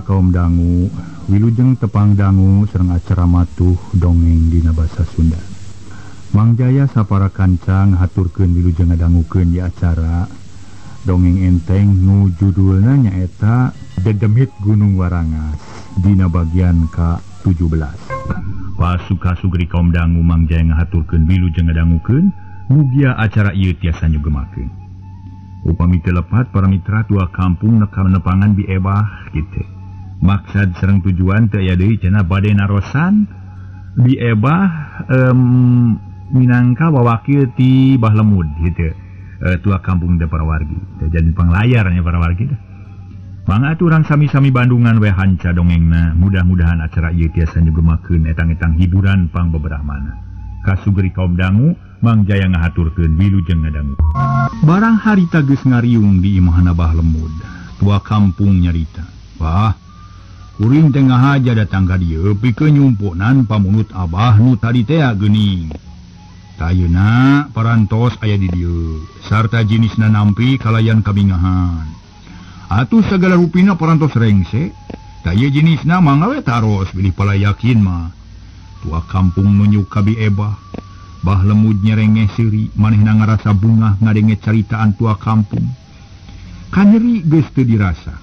kaum dangu, wilujeng tepang dangu sareng acara matuh dongeng dina basa Sunda. Mang Jaya sapara kanca ngahaturkeun wilujeng ngadangukeun di acara dongeng enteng nu judulna nyaeta Dedemit Gunung Warangas dina bagian ka-17. Pasuka sugri kaum dangu, Mang Jaya ngahaturkeun wilujeng ngadangukeun, mugia acara ieu tiasa nyugemakeun. Upami teu lepat para mitra tua kampung nepangan biebah kitu. Maksad sareng tujuan teu aya deui cenah bade narosan biebah minangka wawakil ti Bah Lemud kitu. Tua kampung teh para wargi. Teh jadi panglayar nya para wargi teh. Mangga atuh urang sami-sami Bandungan we hanca dongengna. Mudah-mudahan acara ieu tiasa nyugemakeun etang-etang hiburan pangbeberahmana. Kasugri kaum dangu, Mang Jaya ngahaturkeun wilujeng ngadangu. Barang harita geus ngariung di imahna Bah Lemud, tua kampung nyarita. Wah, kuring teh ngahaja datang ka dieu pikeun nyumpunan pamunut abah nu tadi teh geuning. Tayeuna parantos aya di dieu, sarta jinisna nampi kalayan kabingahan. Atuh sagala rupina parantos rengse, tah ieu jinisna mangga we taros bilih palayakin mah. Tua kampung nunjuk ka biebah. Bah Lemud nyerengeh seuri, manehna ngarasa bungah ngadenge caritaan tua kampung. Kanyeri geus teu dirasa.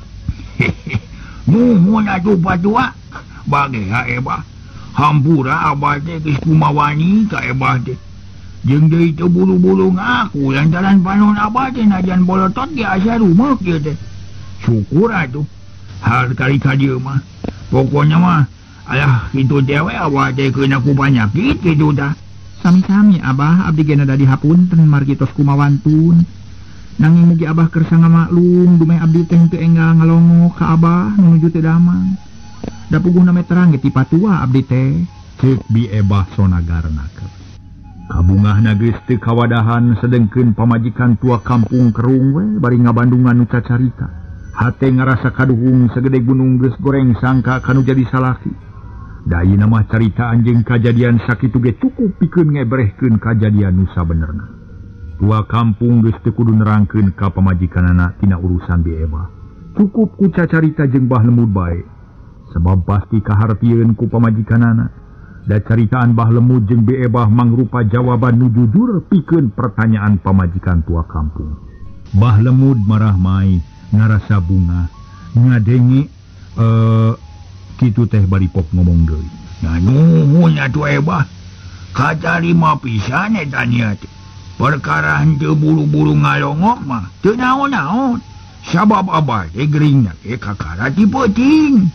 Nuhun atuh patua, bagea ebah. Hampura abah teh geus kumawani ka ebah teh. Jeung deui teu buru-buru ngaku lantaran panon abah teh najan bolotot ge asa rumeuk ieu teh. Syukur atuh. Hal kali ka dieu mah. Pokona mah alah kitu teh we abah teh keuna ku panyakit kitu tah. Sami-sami abah, abdi ge da dihapunten margi tos kumawantun. Nanging mugi abah kersa ngamaklum dumeh abdi teh teu enggal ngalongok ka abah nuju teu damang. Da puguhna meh terang ge ti patua abdi teh. Ceuk biebah sonagarna. Kabungahna geus teu kawadahan sedengkeun pamajikan tua kampung kerung we bari ngabandungan nu cacarita. Hate ngarasa kaduhung sagede gunung geus goreng sangka kanu jadi salaki. Da ayeuna mah carita anjeung kajadian sakitu ge cukup pikeun ngebrehkeun kajadian nu sabenerna. Tua kampung geus teu kudu nerangkeun ka pamajikanana tina urusan biebah. Cukup ku cacarita jeung Bah Lemud bae. Sebab pasti kahartieun ku pamajikanana. Da caritaan Bah Lemud jeung biebah mangrupa jawaban nu jujur pikeun pertanyaan pamajikan tua kampung. Bah Lemud marah mai ngarasa bunga ngadenge kitu teh bari pok ngomong deui. Nah nuhun atuh ebah. Katarima pisan eta nya teh. Perkara henteu buru-buru ngalongok mah teu naon-naon. Sabab abah teh geringna ge kakara ti peuting.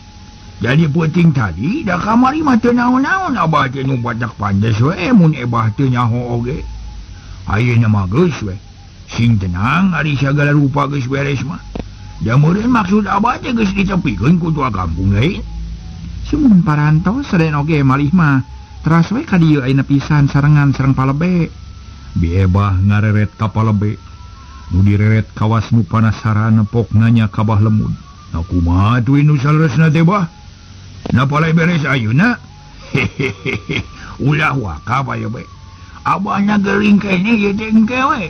Jadi peuting tadi da kamari mah teu naon-naon abah teh nu badak pandes we mun ebah teu nyaho oge. Ayeuna mah geus we. Sing tenang ari sagala rupa geus beres mah. Da meureun maksud abah teh geus ditepikeun ku tua kampung lain. Sumuhun parantos saden oge malih mah teras we ka dieu ayeuna pisan sarengan sareng palebe. Biebah ngareret ka palebe. Nu direret kawas nu panasaran pok nanya ka Bah Lemud. Nah kumaha atuh nu saleresna teh bah? Napa lain beres ayeuna? Hehehe. Ulah waka palebe. Abahna geuring keneh ieu teh engke we.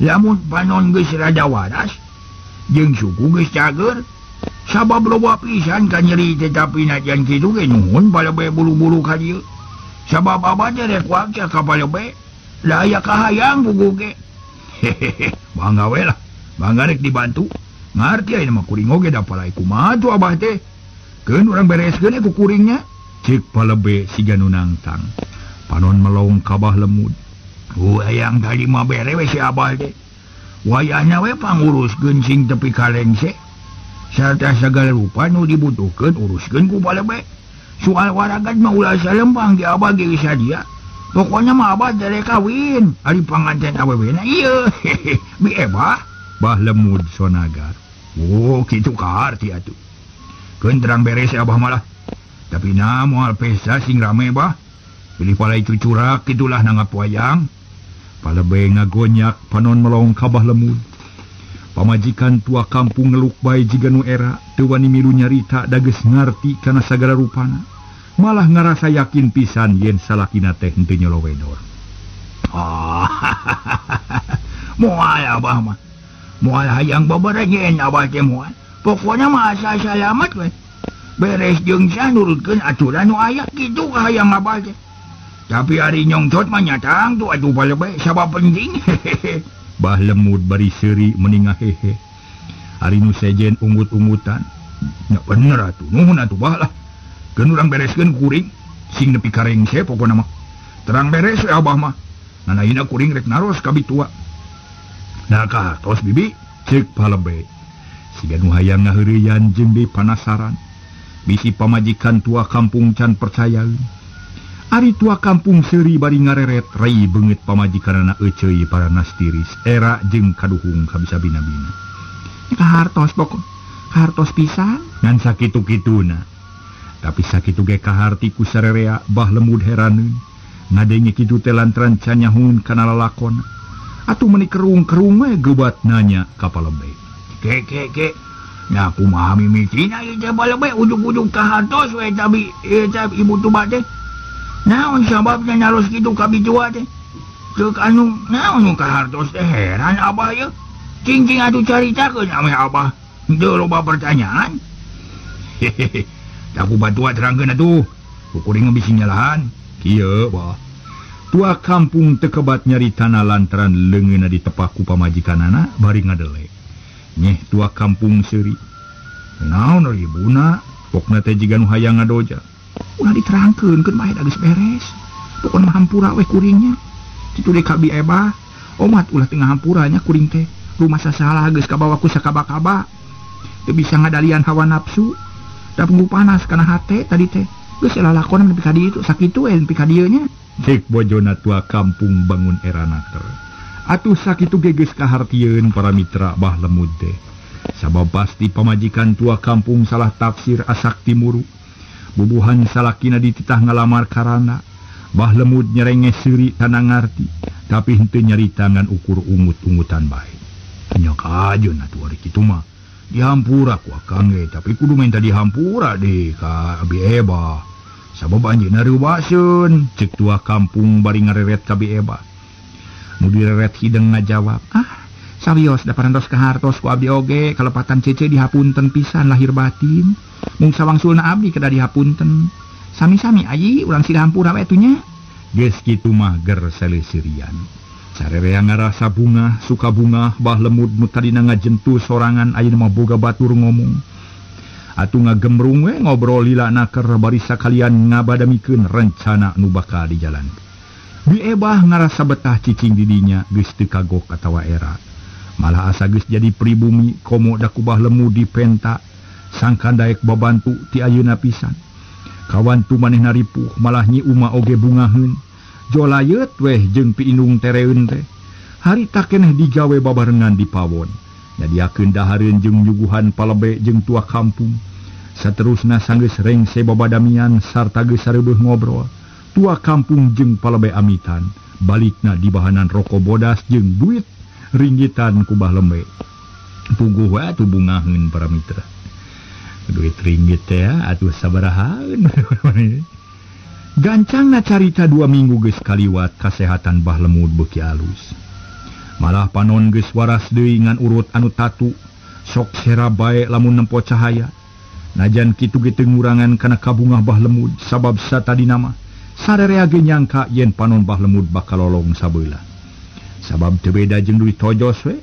Lamun panon geus rada waras jeung suku geus cager. Sabab loba pisan ka nyeri tetapi najan kitu ge nuhun palebe buru-buru ka dieu. Sabab abah teh rek wakil ka palebe. Da aya kahayang puguh ge. Hehehe, bangga we lah. Bangga rek dibantu. Ngarti ayeuna mah kuring oge da palai kumaha tuh abah teh. Keun urang bereskeun ku kuringnya. Ceuk palebe siga nu nangtang. Panon melong ka Bah Lemud. Hayang tadi mah bere we si abah teh. Wayahna we panguruskeun sing tepi ka lengse. Sarta sagala rupa nu dibutuhkeun uruskeun ku palebe. Soal waragat mah ulah salempang di abah ge sadia. Pokoknya mah abah teh kawin, ari panganten awewena ieu. Hehehe, biebah. Bah Lemud sonagar. Oh, kitu kaharti atuh. Keun terang beres abah malah. Tapi na moal pesta sing rame bah. Pilih palai cucurak kitulah nanggap wayang. Palebe ngagonyak panon melong ka Bah Lemud. Pamajikan tua kampung ngeluk bae jiga nu era teu wani milu nyarita da geus ngarti kana sagala rupana. Malah ngarasa yakin pisan yen salakina teh henteu nyolowedor. Ah, moal abah mah. Moal hayang babarejen abah teh moal. Pokona mah asa salamat we. Beres jeung sah nurutkeun aturan nu aya kitu kahayang Abah teh. Tapi ari nyongcot mah nya tangtu atuh palebe sabab penting. Bah Lemud bari seuri meni ngahehe. Ari nu sejen unggut-unggutan. Nya bener atuh, nuhun atuh bah lah. Keun urang bereskeun kuring sing nepi ka rengse pokona mah. Terang beres we Abah mah. Ngan ayeuna kuring rek naros ka bitua. Nah kahartos bibi ceuk Palebe. Siga nu hayang ngaheureuyan jeung deui panasaran. Bisi pamajikan tua kampung can percayaeun. Ari tua kampung seuri bari ngareret rai beungeut pamajikanana euceuy paranas tiris era jeung kaduhung kabisa bina-bina. Kahartos pokok kahartos pisan ngan sakitu-kituna. Tapi sakitu ge kaharti ku sarerea Bah Lemud heraneun. Ngadenge kitu teh lantaran can nyahun kana lalakon. Atuh meuni kerung-kerung we gebat nanya ka Palebe. Ke ke ke. Nah kumaha mimitina ieu teh Palebe ujug-ujug kahartos we tabi ieu teh ibu tuba teh. Naon sababna naros kitu ka bitua teh? Ceuk anu naon nu kahartos teh heran Abah ieu. Cing-cing atuh caritakeun ame Abah. Henteu loba pertanyaan. Hehehe. Da ku batua terangkeun atuh. Ku kuring bisi nyalahan. Kieu bah. Tua kampung teu kebat nyaritana lantaran leungeunna ditepak ku pamajikanana bari ngadele. Nyeh tua kampung seuri. Naon ribuna? Pokna teh jiga nu hayang ngadoja. Ulah diterangkeun keun bae da geus beres. Pokona mah hampura we kuringnya. Kitu deui ka Bi Ebah. Omat ulah teu ngahampura nya kuring teh. Rumah sasalah geus kabawa ku sakaba-kaba. Teu bisa ngadalian hawa nafsu. Da punggu panas kana hate tadi teh. Geus lalakonan nepi ka dieu sakitu we nepi ka dieu nya. Cek bojona tua kampung bangun erana teh. Atuh sakitu ge geus kahartieun para mitra Bah Lemud teh. Sabab pasti pamajikan tua kampung salah tafsir asak timuru. Bubuhan salakina dititah ngalamar karana. Bah Lemud nyerenge seuri tanda ngarti, tapi henteu nyarita ngan ukur ungut-ungutan bae. Nya kajeun atuh ari kitu mah. Dihampura ku akang ge, tapi kudu minta dihampura deh ka Abi Ebah. Sabab anjeunna reubaseun, Cek tua kampung bari ngareret ka Bi Ebah. Nu direret hideng ngajawab, "Ah, sawios da parantos kahartos ku abdi oge kalepatan cece dihapunten pisan lahir batin. Mung sawangsulna abdi kedah dihapunten. Sami-sami ayi urang sila hampura we atuh nya." Geus kitu mah ger saleusirian. Sarerea ngarasa bungah, suka bungah Bah Lemud nu tadina ngajentu sorangan ayeuna mah boga batur ngomong. Atuh ngagemrung we ngobrol lila naker bari sakalian ngabadamikeun rencana nu bakal dijalankeun. Bi Ebah ngarasa betah cicing di dinya geus teu kagok atawa era. Malah asa geus jadi pribumi komo da ku Bah Lemud dipenta sangkan daek babantu ti ayeuna pisan. Kawantu manehna ripuh malah Nyi Uma oge bungaheun. Jolayeut weh jeung piindung tereun teh. Harita keneh digawe babarengan di pawon. Nyadiakeun dahareun jeung nyuguhan Palebe jeung tua kampung. Saterusna sanggeus rengse babadamian sarta geus sareudeung ngobrol. Tua kampung jeung Palebe amitan. Balikna dibahanan roko bodas jeung duit ringgitan ku Bah Lembe. Puguh we atuh bungaheun para mitra. Duit ringgit teh atuh sabarahaeun. Gancangna carita 2 minggu geus kaliwat kasehatan Bah Lemud beuki alus. Malah panon geus waras deui ngan urut anu tatu, sok sera bae lamun nempo cahaya. Najan kitu ge teu ngurangan kana kabungah Bah Lemud sabab satadina mah sarerea ge nyangka yen panon Bah Lemud bakal lolong sabeula. Sabab teu beda jeung duit tojos we.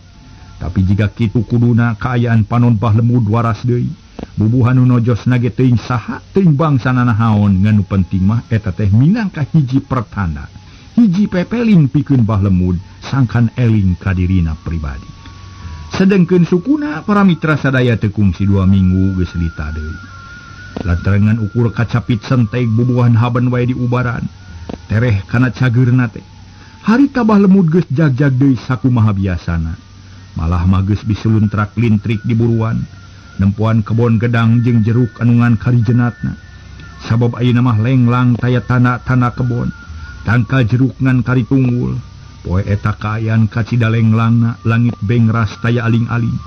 Tapi jika kitu kuduna kaayaan panon Bah Lemud waras deui. Bubuhan nu nojosna ge teuing saha teuing bangsana nahaon ngan nu penting mah eta teh minangka hiji pertanda, hiji pepeling pikeun Bah Lemud sangkan eling ka dirina pribadi. Sedengkeun sukuna para mitra sadaya teu kungsi 2 minggu geus lita deui. Lantaran ukur kacapit senteg bubuhan haben wae diubaran tereh kana cageurna teh. Harita Bah Lemud geus jagjag deui sakumaha biasana. Malah mah geus biseluntrak lintrik di buruan. Nempuan kebon gedang jeung jeruk anu ngan karijenatna. Sabab ayeuna mah lenglang taya tanda-tanda kebon. Tangkal jeruk ngan kari tunggul. Poe eta kaayaan kacida lenglangna langit bengras taya aling-aling.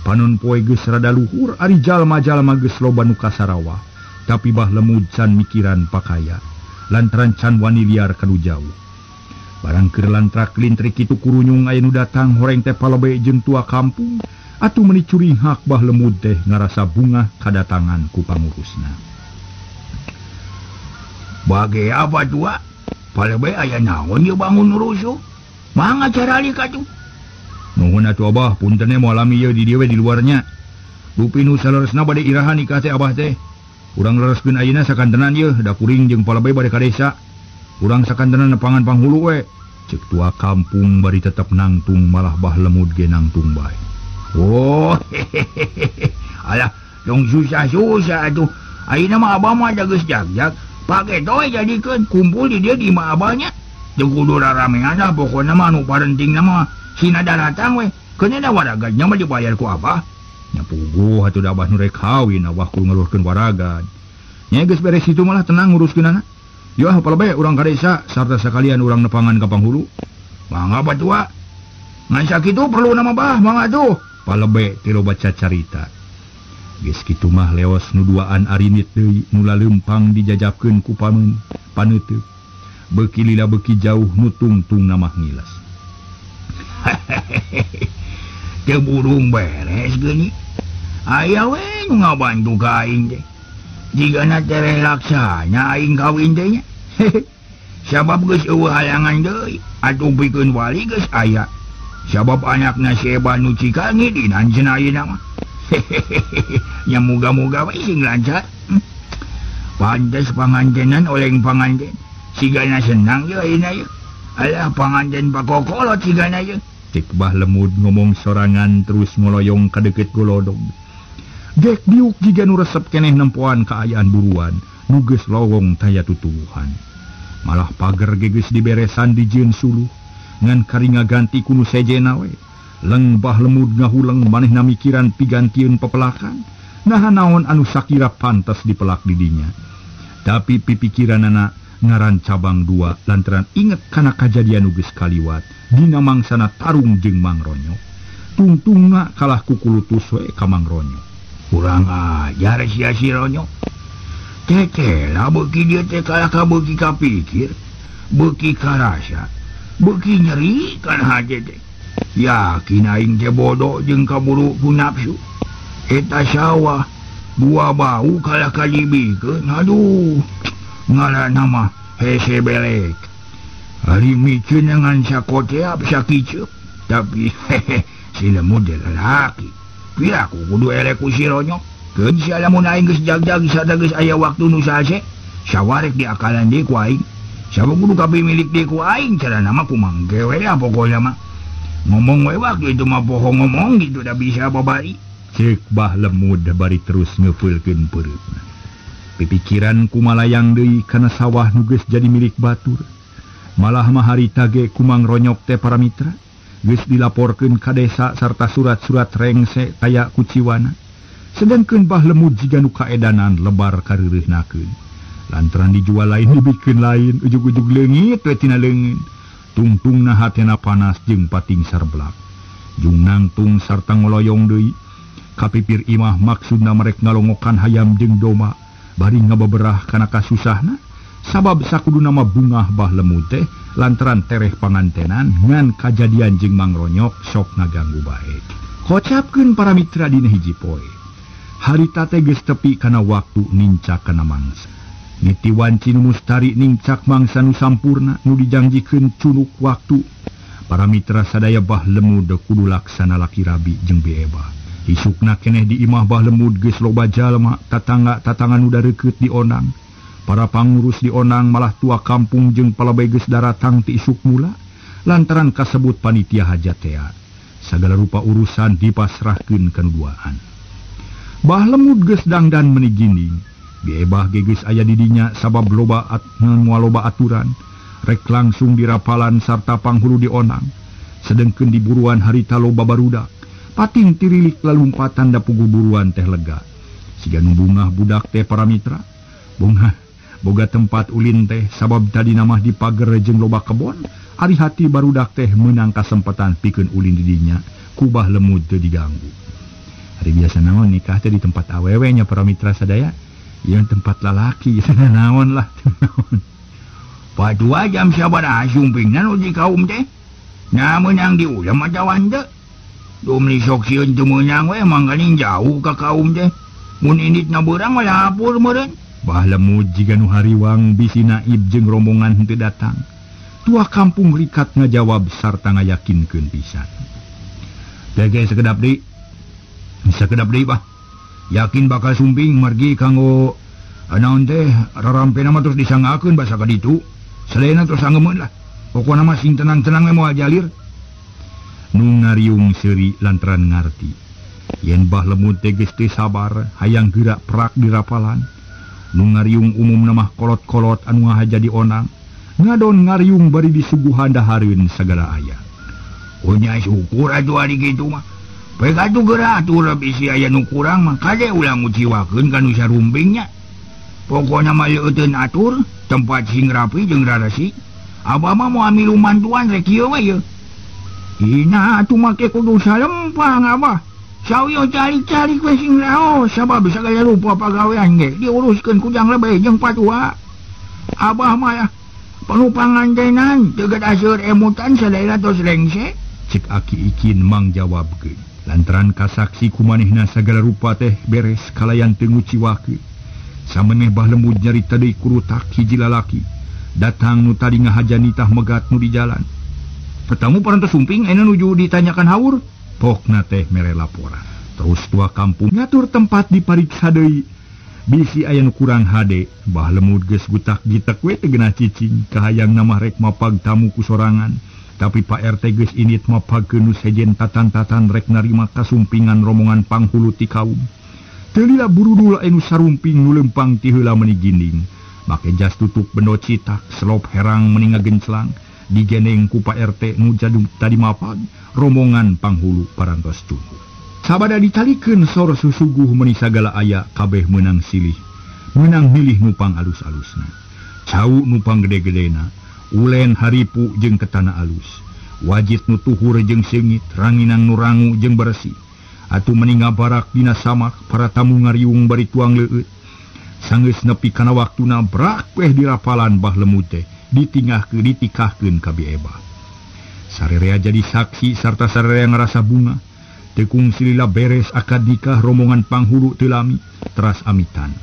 Panon poe geus rada luhur ari jalma-jalma geus loba nu kasarawa. Tapi Bah Lemud can mikiran pakaya. Lantaran can wani liar kanu jauh. Barang keur lantrak lintrik kitu kurunyung aya nu datang horeng teh Palebe jeung tua kampung. Atuh meuni curinghak Bah Lemud teh ngarasa bungah kadatangan ku pangurusna. Bage apa tua? Palebeh aya naon ieu bangun rusuh? Mangga caralik atuh. Nuhun atuh Abah, punten moal lami ieu di dieu we di luarnya. Dupi nu saleresna bade iraha nikah teh Abah teh. Urang lereskeun ayeuna sakantenan ieu, da kuring jeung palebeh bade ka desa. Urang sakantenan nepangan panghulu we. Ceuk tua kampung bari tetep nangtung malah Bah Lemud ge nangtung bae. Oh, alah, tong susah-susah atuh. Ayeuna mah Abah mah geus jag-jag. Pake toy jadikeun kumpul di dieu di imah abahnya. Teu kudu raramean lah pokona mah anu parentingna mah sina daratang we. Keun da waragadnya mah dibayar ku Abah. Nya puguh atuh da Abah nu rek kawin, Abah kudu ngeluarkeun waragad. Nya geus beres itu malah tenang nguruskeunana. Yo ah palebeh urang ka desa sarta sakalian urang nepangan ka panghulu. Mangga batua. Ngan sakitu perlu nama Bah, mangga tuh. Palebeh teh loba cacarita. Geus kitu mah leos nu duaan arinit deui nu laleumpang dijajabkeun ku pameun paneuteuk. Beuki lila beuki jauh nu tungtungna mah ngiles. Teu burung beres geuning. Aya we nu ngabantu ka aing teh. Jigana tereh laksana aing kawin teh nya. Sabab geus eueuh halangan deui, atuh pikeun wali geus aya. Sabab anakna si Eba nu cikal ngidinan cenah ayeuna mah. Nya muga-muga we sing lancar. Pantes pangantenan oleng panganten. Sigana senang ye ayeuna ye. Alah panganten pakokolot sigana ye. Cek Bah Lemud ngomong sorangan terus ngoloyong ka deukeut golodog. Gek diuk jiga nu resep keneh nempoan kaayaan buruan, nu geus lowong taya tutuwuhan. Malah pager ge geus diberesan dijieun suluh, ngan karinga ganti ku nu sejena we. Leng Bah Lemud ngahuleng manehna mikiran pigantieun pepelakan, naha naon anu sakira pantas dipelak di dinya. Tapi pipikiranana ngaran cabang dua lantaran inget kana kajadian nu geus kaliwat dina mangsana tarung jeung Mang Ronyok. Tungtungna kalah kukulutus we ka Mang Ronyok. Kurang ajar sia si Ronyok. Teteh lah beuki dieu teh kalah ka beuki kapikir, beuki karasa, beuki nyeri kana hate teh. Yakin aing teh bodoh jeung kaburu ku nafsu. Eta sawah dua bau kalah ka dibikeun. Aduh, ngaranna mah hese belek. Ari miceun ngan sakoteap sakiceup, tapi hehe si Lemud teh lalaki. Piraku kudu elek ku si Ronyok. Keun sia lamun aing geus jag-jag sarta geus aya waktu nu sase, sawarek diakalan deui ku aing. Sabab kudu kabeh milik deui ku aing, carana mah kumangke we lah pokona mah. Ngomong we waktu itu mah bohong ngomong gitu dah bisa babari. Ceuk Bah Lemud bari terus ngepeulkeun peureupna. Pipikiran kumalayang deui kana sawah nu geus jadi milik batur. Malah mah harita ge ku Mang Ronyok teh para mitra geus dilaporkeun ka desa sarta surat-surat rengse taya ku ciwana. Sedangkeun Bah Lemud jiga nu kaedanan lebar kareureuhnakeun. Lantaran dijual lain dibikeun lain, ujug-ujug leungit we tina leungeun. Tungtungna hatena panas jeung pating sarblak. Jung nangtung sarta ngoloyong deui kapipir imah maksudna merek ngalongokan hayam jeung doma bari ngabeberah kana kasusahna. Sabab sakuduna mah bungah Bah Lemud teh lantaran tereh pangantenan ngan kajadian jeung Mang Ronyok sok ngaganggu bae. Kocapkeun para mitra dina hiji poe. Harita teh geus tepi kana waktu nincak kana mangsa. Niti wanci nu mustari nincak mangsa nu sampurna nu dijangjikeun culuk waktu. Para mitra sadaya Bah Lemud kudu laksana laki rabi jeung Bi Ebah. Isukna keneh di imah Bah Lemud geus loba jalma, tatangga-tatangga nu dareukeut dionang. Para pangurus dionang malah tua kampung jeung palebeh geus daratang ti isuk mula lantaran kasebut panitia hajat tea. Sagala rupa urusan dipasrahkeun ka nu duaan. Bah Lemud geus dangdan meuni ginding. Bi Ebah ge geus aya di dinya sabab loba moal loba aturan. Rek langsung dirapalan sarta panghulu dionang. Sedengkeun di buruan harita loba barudak. Pating tirilik lalumpatan da pugu buruan teh lega. Siga nu bungah budak teh para mitra. Bungah boga tempat ulin teh sabab tadi namah di pager jeung loba kebon. Ari hati barudak teh meunang kasempatan pikeun ulin di dinya. Ku Bah Lemud teu diganggu. Hari biasa naon nikah teh di tempat awewe nya para mitra sadaya. Yang tempat lalaki naon lah naon. Padua jam sabaraha sumpingna nu di kaum teh? Nah meunang diulem atawa henteu? Dumli sok sieun teu meunang we mangkaning jauh ka kaum teh. Mun indit na beurang malah hapur meureun. Bah Lemud jiga nu hariwang bisi naib jeung rombongan henteu datang. Tua kampung rikat ngajawab sarta ngayakinkeun pisan. Dege sekedap deui. Sakedap deui bah. Yakin bakal sumping margi kanggo naon teh rarampena mah terus disanggakeun basa ka ditu. Selain terus anggemeun lah. Pokona mah sing tenang-tenang we moal jalir. Nu ngariung seuri lantaran ngarti. Yen Bah Lemud teh geus teu sabar hayang geura prak dirapalan. Nu ngariung umumna mah kolot-kolot anu ngahaja dionang. Ngadon ngariung bari disuguhan dahareun sagala aya. Oh nya syukur atuh ari kitu mah. Bae atuh geura atuh bisi aya nu kurang mah kade ulah nguciwakeun ka nu sarumpingnya. Pokona mah leuteun atur tempat sing rapi jeung rarasik. Abah mah moal milu mantuan rek kieu we yeuh. Ina atuh make kudu salempang abah. Sawieu calik-calik we sing raos sabab sagala rupa pagawean ge diuruskeun ku jang lebeh jeung patua. Abah mah panupangantenan teu geus aseur emutan sadaera tos lengse. Cek Aki Ikin mangjawabkeun. Lantaran kasaksi ku manehna sagala rupa teh beres kalayan teu nguciwakeun. Sameneh Bah Lemud nyarita deui kurutak hiji lalaki datang nu tadi ngahaja nitah megat nu di jalan. Tetamu parantos sumping ayeuna nuju ditanyakan haur. Pokna teh mere laporan. Terus tua kampung ngatur tempat dipariksa deui. Bisi aya nu kurang hade, Bah Lemud geus gutak gitek we teu geunah cicing, kahayang mah rek mapag tamu ku sorangan. Tapi Pak RT geus init mapagkeun nu sejen tatan-tatan rek narima kasumpingan rombongan panghulu ti kaum. Teu lila burudul anu sarumping nu lempang ti heula meuni ginding. Make jas tutup bendo citak, selop herang meuni ngagenclang, digeneng ku Pak RT nu jadung tadi mapag, rombongan panghulu parantos tunggu. Sabada ditalikeun sor susuguh meuni sagala aya kabeh meunang silih, meunang milih nupang alus-alusna. Cau nupang gede-gedena, ulen haripu jeung ketana alus, wajit nu tuhur jeung seungit, ranginang nu rangu jeung bersih. Atuh meuni ngabarak dina samak, para tamu ngariung bari tuang leueut. Sanggeus nepi kana waktuna brak weh dirapalan Bah Lemud teh, ditingahkeun ditikahkeun ka Bi Ebah. Sarerea jadi saksi sarta sarerea ngarasa bunga. Tekung silila beres akad nikah rombongan panghulu teu lami teras amitan.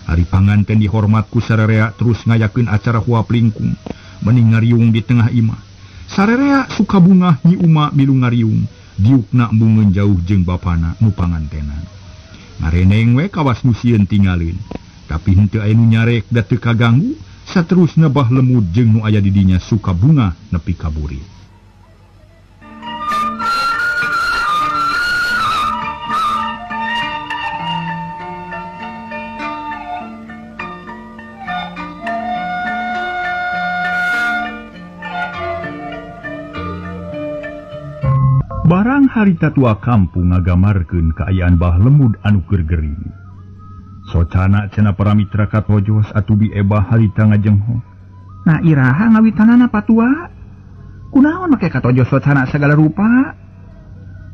Ari panganten dihormat ku sarerea terus ngayakeun acara huap lingkung meni ngariung di tengah imah. Sarerea suka bungah Nyi Uma milu ngariung diukna embungeun jauh jeung bapana nu pangantenan. Ngareneng we kawas nu sieun tingalin. Tapi henteu aya nu nyarek da teu kaganggu saterusna Bah Lemud jeung nu aya di dinya suka bunga nepi ka burit. Barang harita tua kampung ngagamarkeun kaayaan Bah Lemud anu keur gering. Socana cenah para mitra katojos atuh Bi Ebah harita ngajengho. Nah iraha ngawitanana patua? Kunaon make katojos socana sagala rupa?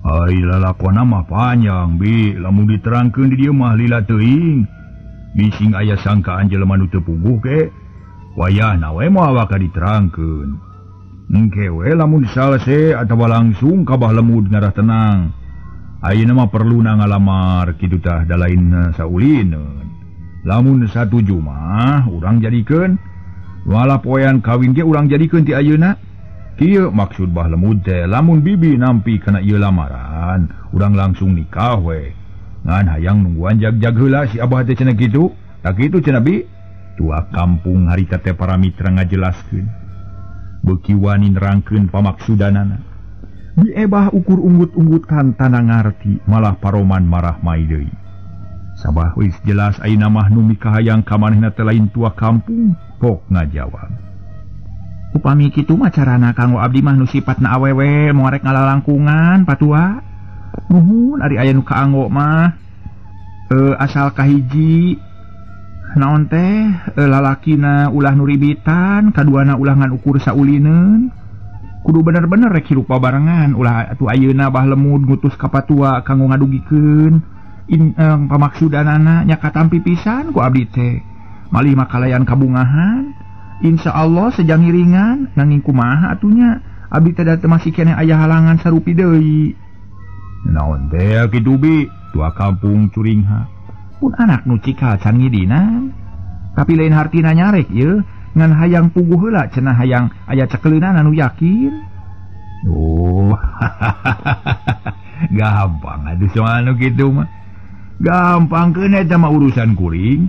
Ai lalakona mah panjang bi, lamun diterangkeun di dieu mah lila teuing. Bising aya sangkaan jelema nu teu puguh ke. Wayahna we moal bakal diterangkeun. Engke we lamun salese atawa langsung ka Bah Lemud ngarah tenang. Ayeuna mah perluna ngalamar kitu tah da lain saulineun. Lamun satuju mah urang jadikeun. Walah poean kawin ge urang jadikeun ti ayeuna. Kieu maksud Bah Lemud teh lamun bibi nampi kana ieu lamaran, urang langsung nikah we. Ngan hayang nungguan jag-jag heula si abah teh cenah kitu. Tah kitu cenah bi. Tua kampung harita teh para mitra ngajelaskeun. Beuki wani nerangkeun pamaksudanana. Bi Ebah ukur unggut-unggutan tanda ngarti malah paroman marah mai deui. Sabah wis jelas ayeuna mah nu mikahayang ka manehna teh lain tua kampung, pok ngajawab. Upami kitu mah carana kanggo abdi mah nu sipatna awewe moal rek ngalalangkungan patua. Nuhun ari aya nu kaanggo mah. Asal kahiji naon teh lalakina ulah nu ribitan, kaduana ulah ngan ukur saulineun. Kudu bener-bener rek hirup barengan, ulah atuh ayeuna Bah Lemud ngutus ka patua kanggo ngadugikeun pamaksudanana nya katampi pisan ku abdi teh. Malih makalayan kabungahan. Insyaallah sejang ngiringan nanging kumaha atunya abdi teh da teu masih keneh aya halangan sarupi deui. Naon teh kitu bi? Tua kampung curingha. Pun anak nu cikal can ngidinan. Tapi lain hartina nyarek ieu, ngan hayang puguh heula cenah hayang aya cekeleunana nu yakin. Oh. Gampang atuh soal nu kitu mah. Gampang keun eta mah urusan kuring.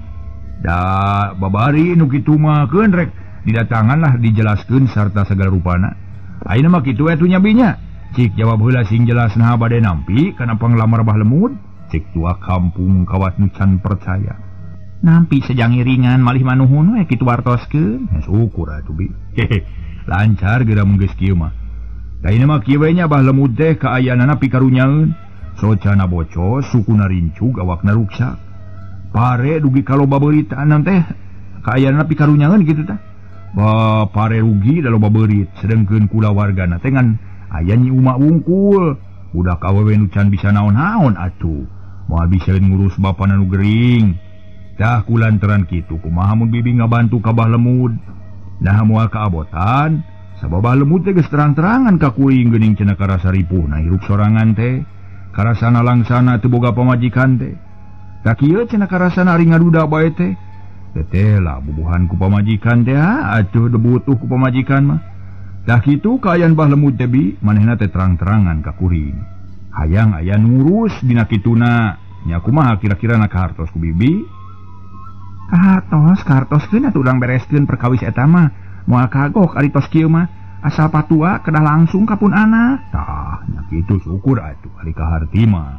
Da babari nu kitu mah keun rek didatangan lah dijelaskeun sarta segala rupana. Ayeuna mah kitu atuh nya binya. Cik jawab heula sing jelas naha bade nampi kana panglamar Bah Lemud. Cik tua kampung kawat nu can percaya. Nampi sejang iringan malih manuhun we kitu wartoskeun. Ya syukur atuh bi. Hehe. Lancar geura mun geus kieu mah. Ayeuna mah kieu we nya Bah Lemud teh kaayaanana pikarunyaeun. Socana bocos, sukuna rincug, awakna ruksak. Pare dugi ka loba beuritan teh kaayaanana pikarunyaeun kitu tah. Ba pare rugi da loba beurit, sedengkeun kulawargana teh ngan aya Nyi Uma wungkul. Udah ka awewe nu can bisa naon-naon atuh. Moal bisa ngurus bapana nu gering. Tah kulantaran kitu kumaha mun bibi ngabantu ka Bah Lemud. Nah moal kaabotan sabab Bah Lemud teh geus terang-terangan ka kuring geuning cenah karasa ripuhna hirup sorangan teh. Karasana langsana teu boga pamajikan teh. Tah kieu cenah karasana ari ngaduda bae teh. Teteh lah bubuhan ku pamajikan teh atuh debutuh ku pamajikan mah. Tah kitu kaayaan Bah Lemud teh bi manehna teh terang-terangan ka kuring. Hayang aya ngurus dina kituna. Nya kumaha kira-kira na kahartos ku bibi? Kahartos, kahartoskeun atuh urang bereskeun perkawis eta mah. Moal kagok ari tos kieu mah. Asal patua kedah langsung ka pun anak. Tah nya kitu syukur atuh ari kaharti mah.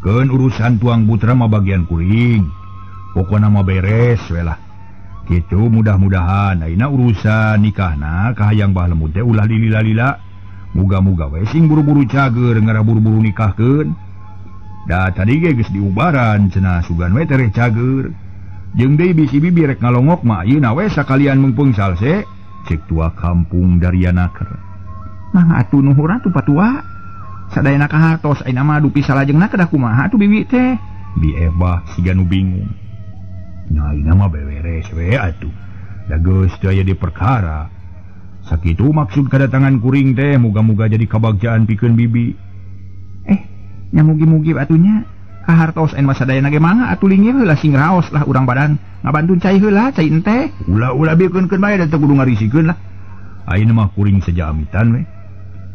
Keun urusan tuang putra mah bagian kuring. Pokona mah beres we lah. Kitu mudah-mudahan ayeuna urusan nikahna kahayang Bah Lemud teh ulah lila-lila. Muga-muga we sing buru-buru cager ngara buru-buru nikahkeun. Da tadi ge geus diubaran cenah sugan we tereh cager. Jeung deui bisi bibi rek ngalongok mah ayeuna we sakalian meungpeung salse. Cek tua kampung Darianaker. Mangga atuh nuhur atuh patua. Sadayana kahartos ayeuna mah dupi salajengna kedah kumaha atuh bibi teh. Bi Ebah siga nu bingung. Nya ayeuna mah beberes we atuh. Da geus teu aya di perkara. Sakitu maksud kedatangan kuring teh muga-muga jadi kabagjaan pikeun bibi. Nya mugi-mugi atunya kahartos en mah sadayana ge mangga atuh linggih heula sing raos lah urang badan ngabantun cai heula cai enteh. Ulah-ulah bikeun-keun bae da teu kudu ngarisikeun lah. Ayeuna mah kuring seja amitan we.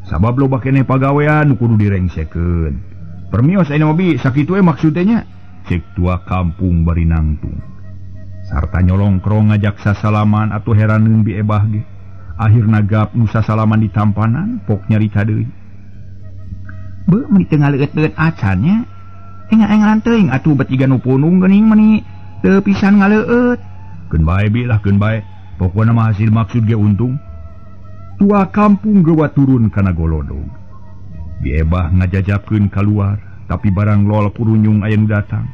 Sabab loba keneh pagawean nu kudu direngsekeun. Permios ayeuna mah bi sakitu we maksud teh nya. Cek tua kampung bari nangtung. Sarta nyolongkrong ngajak sasalaman atuh heraneun Bi Ebah ge. Akhirna gap nu sasalaman di tampanan pok nyarita deui. Beuh meuni teu ngaleueut-leueut acan nya. Enga-engalan teuing atuh bet jiga nu punung geuning meuni teu pisan ngaleueut. Keun bae bi lah keun bae. Pokona mah hasil maksud ge untung. Tua kampung gewa turun kana golodog. Bi Ebah ngajajapkeun kaluar, tapi barang lol kurunyung aya nu datang.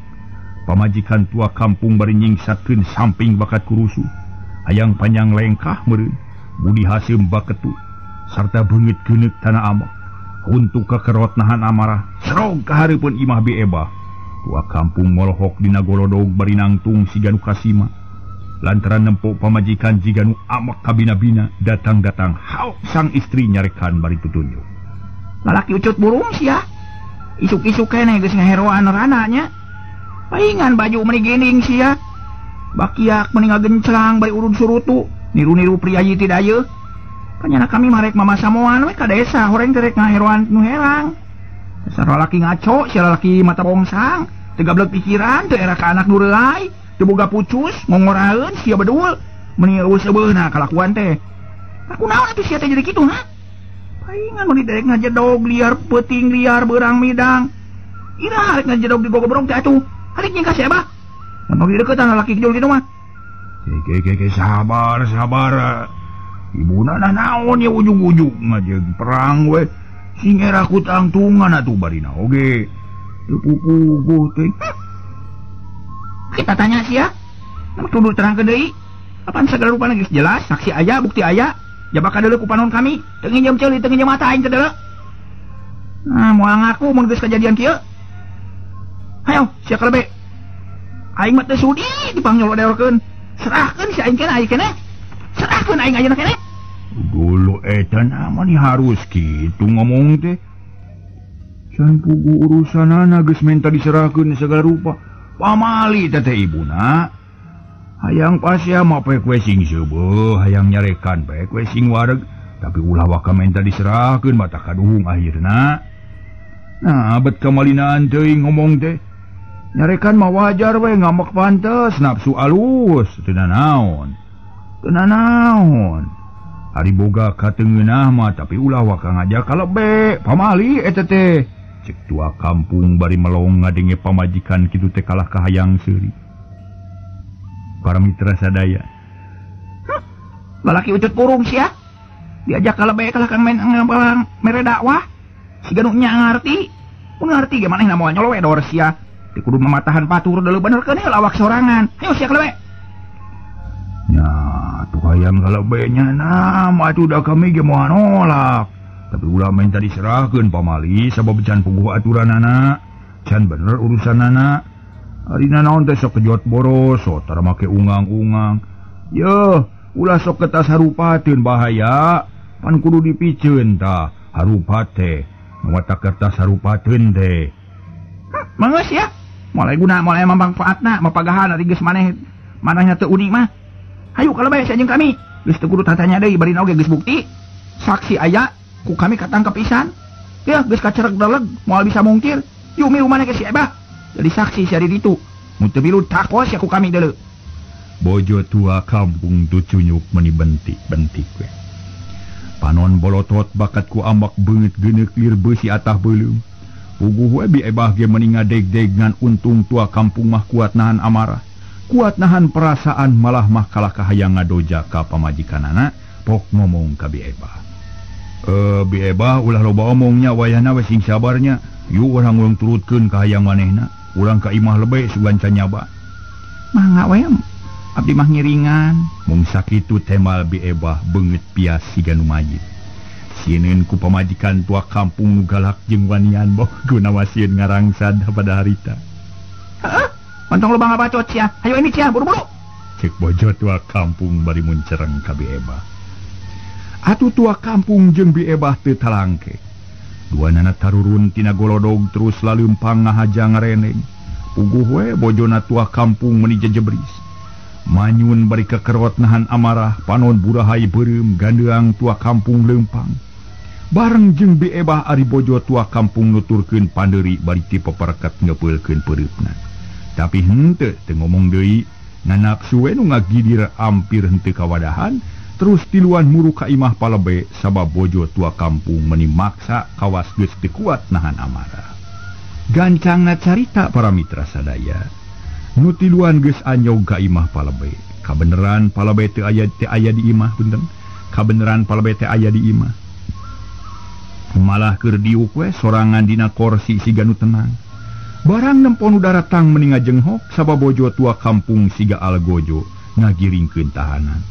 Pamajikan tua kampung bari nyingsatkeun samping bakat kurusu. Hayang panjang lengkah meureun, budi haseum baketu sarta beungit geuneuk tanah amak. Untuk kekerot nahan amarah, serog kahareupeun imah Bi Ebah. Tua kampung molohok dina golodog bari nangtung siga nu kasima. Lantaran nempo pamajikan jiga nu amak kabina-bina datang-datang hauk sang istri nyarekan bari tutunjuk. Lalaki ucut burung sia. Isuk-isuk keneh geus ngaheroan rana nya. Paingan baju meuni ginding sia. Bakiak meuni ngagenclang bari urun surutu, niru-niru priayi ti dayeuh. Kanyana kami marek mama samoan we ka desa horeng teh rek ngaheroan nu herang. Dasar lalaki ngaco, sia lalaki mata bongsang, teu gablek pikiran, teu era ka anak nu reulay, teu boga pucus, ngongoraeun sia bedul. Meuni eueuh seubeuna kalakuan teh. Aku naon atuh sia teh jadi kitu ha? Paingan meuni derek ngajedog liar peuting liar beurang midang. Iraha rek ngajedog di gogobrong teh atuh. Halik nyingkah sia bah. Mun dideuketan lalaki kijul kitu mah. Ke sabar sabar. Ibuna nah naon ya ujug-ujug ngajeng perang we. Sing era ku tangtungan atuh barina oge. Teu pupuguh teh. Kita tanya sia. Nama kudu terangkeun deui. Apan sagala rupana geus jelas, saksi aya, bukti aya. Jabaka deuleu ku panon kami. Teu nginjem ceuli, teu nginjem mata aing teh deuleu. Nah, moal ngaku mun geus kajadian kieu. Hayo, sia kalebe. Aing mah teu sudi dipangnyodoreurkeun. Serahkeun si aing keneh aing keneh. Serahkeun aing ayeuna keneh. Dulu eta mah harus kitu ngomong teh. Can pugu urusanana geus menta diserahkeun segala rupa. Pamali teh ibuna. Hayang pasea mah poek we sing seubeuh, hayang nyarekan poek we sing wareg, tapi ulah waka menta diserahkeun mata kaduhung akhirna. Nah, bet kamalinaan teuing ngomong teh. Nyarekan mah wajar we ngambek pantes, nafsu alus, teu nanaon. Teu nanaon. Ari boga katengeunah mah tapi ulah waka ngajak kalebe, pamali eta teh. Cek tua kampung bari melong ngadenge pamajikan kitu teh kalah kahayang seuri. Para mitra sadaya. Huh, balaki ucut purung sia. Diajak kalebe kalah kang main ngapalang mere dakwah. Siga nu nya ngarti. Mun ngarti ge manehna moal nyolowe dor sia. Teu kudu mamatahan patur deuleu benerkeun heula awak sorangan. Hayo sia kalebe. Nya tuh hayang kalebe nya nah mah atuh da kami ge moal nolak. Tapi ulah minta diserahkeun pamali sabab can puguh aturanana, can bener urusanana. Ari naon teh sok kejot boros, sok tara make ungang-ungang. Yeuh, ulah sok ketas harupateun bahaya. Pan kudu dipiceun tah harupat teh. Mata kertas harupateun teh. Manggeus ya. Mulai guna mulai mangfaatna, mapagahan ari geus maneh manehna teu unik mah. Hayu kalebe sia jeung kami. Geus teu kudu tatanya deui bari oge geus bukti. Saksi aya ku kami katangkep pisan. Ya geus kacereg deleg moal bisa mungkir. Yuk milu maneh ke si Ebah. Jadi saksi sia di ditu. Mun teu milu takos ya ku kami deuleu. Bojo tua kampung tu cunyuk meni bentik-bentik we. Panon bolotot bakat ku ambak beungeut geuneuk lir beusi atah beuleum. Puguh we bi Ebah ge meni ngadeg-deg ngan untung tua kampung mah kuat nahan amarah. Kuat nahan perasaan malah mah kalah kahayang ngadoja ka pamajikanana pok ngomong ka bi Ebah. Bi Ebah ulah loba omongnya wayahna we sing sabarnya. Yuk urang urang turutkeun ka hayang manehna. Urang ka imah lebe sugan can nyaba. Mangga we abdi mah ngiringan. Mung sakitu temal bi Ebah beungeut pias siga nu mayit. Sieun ku pamajikan tua kampung nu galak jeung wanian boh guna wasieun ngarangsad pada harita. Heeh, montong lobang ngabacot sia. Hayo ini sia buru-buru. Cek bojo tua kampung bari muncereng ka bi Ebah. Atuh tua kampung jeung bi Ebah teu talangke. Duanana tarurun tina golodog terus laleumpang ngahaja ngareneng. Puguh we bojona tua kampung meuni jejebris. Manyun bari kekerot nahan amarah, panon burahai beureum gandeang tua kampung leumpang. Bareng jeung bi Ebah ari bojo tua kampung nuturkeun pandeuri bari ti pepereket ngepeulkeun peureupna. Tapi henteu teu ngomong deui, nganapsu we nu ngagidir ampir henteu kawadahan. Terus tiluan muru ka imah palebe sabab bojo tua kampung meni maksa kawas geus teu kuat nahan amarah. Gancangna carita para mitra sadaya. Nu tiluan geus anyog ka imah palebe. Kabeneran palebe teu aya di imah punten. Kabeneran palebe teu aya di imah. Malah keur diuk we sorangan dina korsi siga nu tenang. Barang nempon udara tang meni ngajenghok sabab bojo tua kampung siga algojo ngagiringkeun tahanan.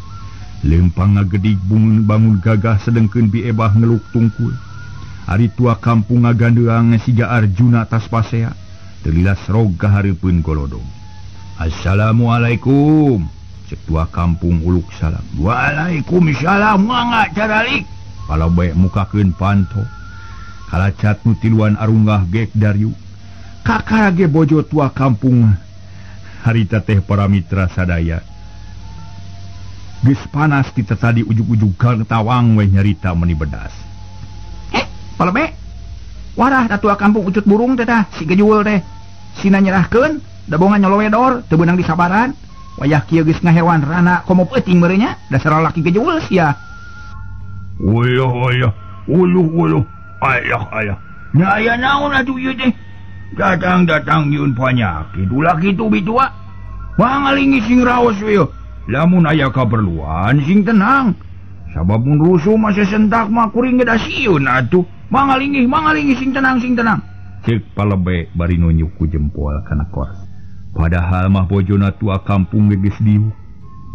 Lempang ngagedig bangun gagah sedengkeun bi Ebah ngeluk tungkul. Ari tua kampung ngagandeang siga Arjuna tas pasea. Teu lilas rog kahareupeun golodong. Assalamualaikum. Cek tua kampung uluk salam. Waalaikumsalam mangga caralik. Palebe mukakeun panto. Kalacat nu tiluan arunggah gek dariu. Kakara ge bojo tua kampung harita teh para mitra sadaya. Geus panas kita tadi ujug-ujug tawang we nyarita meni bedas. Palebe. Warah da tua kampung ucut burung teh tah si gejul teh. Sina nyerahkeun dabongan nyolowedor teu beunang disabaran. Wayah kieu geus ngahewan rana komo peuting meureun nya dasar lalaki gejul sia. Uyuh uyuh uluh uluh ayah ayah. Nya aya naon atuh ieu teh? Datang-datang nyieun panyakit ulah kitu bitua. Mangalingi sing raos we. Lamun aya kaperluan sing tenang. Sabab mun rusuh mah sesentak mah kuring ge da sieun atuh. Mangalingih mangalingih sing tenang sing tenang. Cek palebe bari nunjuk ku jempol kana kos. Padahal mah bojona tua kampung ge geus diuk.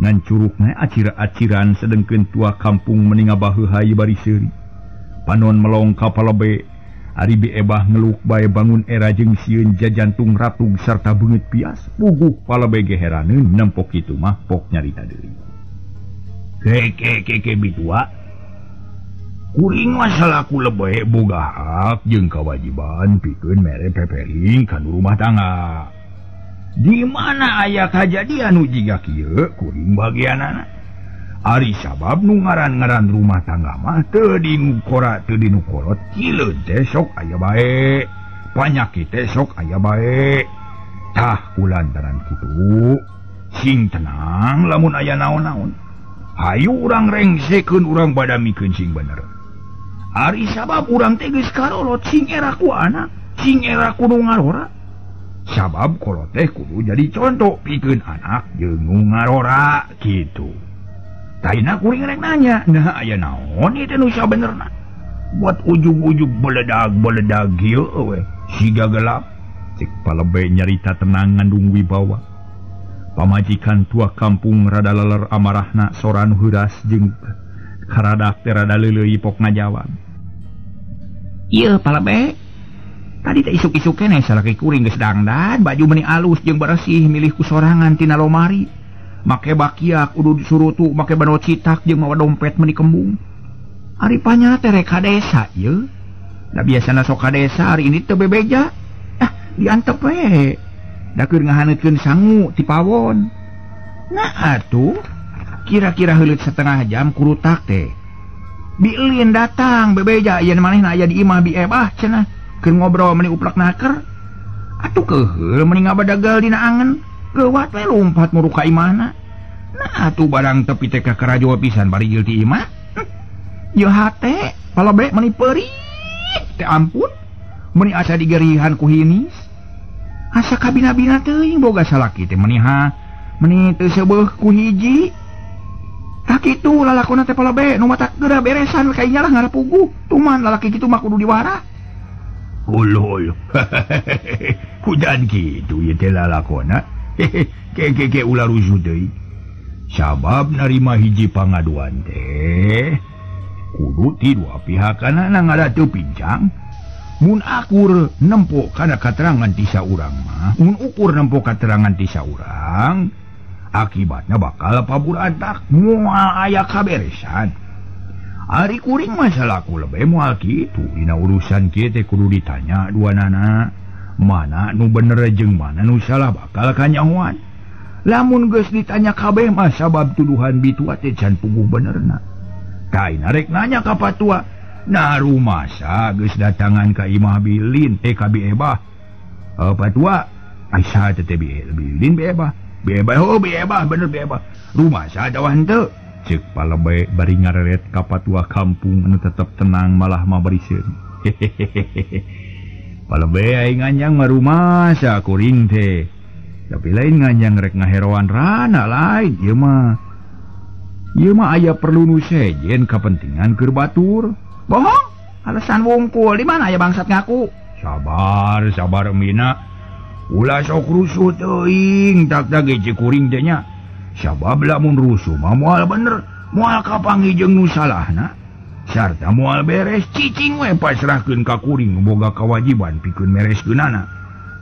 Ngan curugna acir-aciran sedengkeun tua kampung meni ngabaheuhai bari seuri. Panon melong ka palebe. Ari bi Ebah ngeluk bae bangun era jeung sieun jajantung ratug sarta beungeut pias. Puguh palebe ge heraneun nempok kitu mah pok nyarita deui. Ke ke ke ke bitua. Kuring mah salaku lebeh boga hak jeung kawajiban pikeun mere pepeling kana rumah tangga. Di mana aya kajadian nu jiga kieu kuring bagianana. Ari sabab nu ngaran-ngaran rumah tangga mah teu dinukora teu dinukorot kileun teh sok aya bae. Panyakit teh sok aya bae. Tah kulantaran kitu sing tenang lamun aya naon-naon. Hayu urang rengsekeun urang badamikeun sing bener. Ari sabab urang teh geus karolot sing era ku anak, sing era ku nu ngarora. Sabab kolot teh kudu jadi contoh pikeun anak jeung nu ngarora kitu. Taina kuring rek nanya, nah aya naon ieu teh nu sabenerna? Buat ujug-ujug beledag-beledag ieu we, siga gelap. Cek palebe nyarita tenang ngandung wibawa. Pamajikan tua kampung rada leler amarahna soran heuras jeung karadak teh rada leuleui pok ngajawab. Ieu palebe, tadi teh isuk-isuk keneh salaki kuring geus dangdan, baju meni alus jeung beresih milih ku sorangan tina lomari. Make bakiak udud surutu, make bano citak jeung mawa dompet meni kembung. Ari panyana teh rek ka desa ieu. Da biasana sok ka desa ari ini teu bebeja. Ah, diantep we. Da keur ngahaneutkeun sangu ti pawon. Nah atuh, kira-kira heuleut setengah jam kurutak teh. Bilin datang bebeja ieu manehna aya di imah bi ebah cenah. Keur ngobrol meni uplak naker. Atuh keuheul meni ngabadagal dina angen. Geuwat we lumpat muru ka imahna. Nah atuh barang tepi teh ka karajo pisan bari jeung ti imah. Ieu hate palebe meni peurih teh ampun. Meni asa digerihan ku hinis. Asa kabina-bina teuing boga salaki teh meni ha meni teu seubeuh ku hiji. Tah kitu lalakonna teh palebe nu matak geura beresan we ka inyalah ngarapuguh. Tuman lalaki kitu mah kudu diwarah. Uluh. Kudan kitu ieu teh lalakonna. Ke ulah rusuh deui. Sabab narima hiji pangaduan teh kudu ti dua pihakanana ngada teu pincang. Mun akur nempo kana katerangan ti saurang mah, mun ukur nempo katerangan ti saurang, akibatna bakal paburantak moal aya kaberesan. Ari kuring mah salaku lebeh moal kitu dina urusan kieu teh kudu ditanya duanana. Mana nu bener jeung mana nu salah bakal kanyahoan. Lamun geus ditanya kabeh mah sabab tuduhan bitua teh can puguh benerna. Kaina rek nanya ka patua. Nah rumasa geus datangan ka imah bilin teh ka bi ebah. Patua ai saha teh bilin bi ebah. Bi ebah oh bi ebah bener bi ebah. Rumasa dawa henteu. Cek palebe bari ngareret ka patua kampung anu tetep tenang malah mah bari seuri. Hehehe. Palebe aing nganjang mah rumasa kuring teh. Tapi lain nganjang rek ngaheroan rana lain ieu mah. Ieu mah aya perlu nu sejen kapentingan keur batur. Bohong, alasan wungkul di mana aya bangsat ngaku. Sabar, sabar Mina. Ulah sok rusuh teuing tak ge cek kuring teh nya. Sabab lamun rusuh mah moal bener, moal kapanggih jeung nu salahna. Sarta moal beres cicing we pasrahkeun ka kuring boga kawajiban pikeun mereskeunana.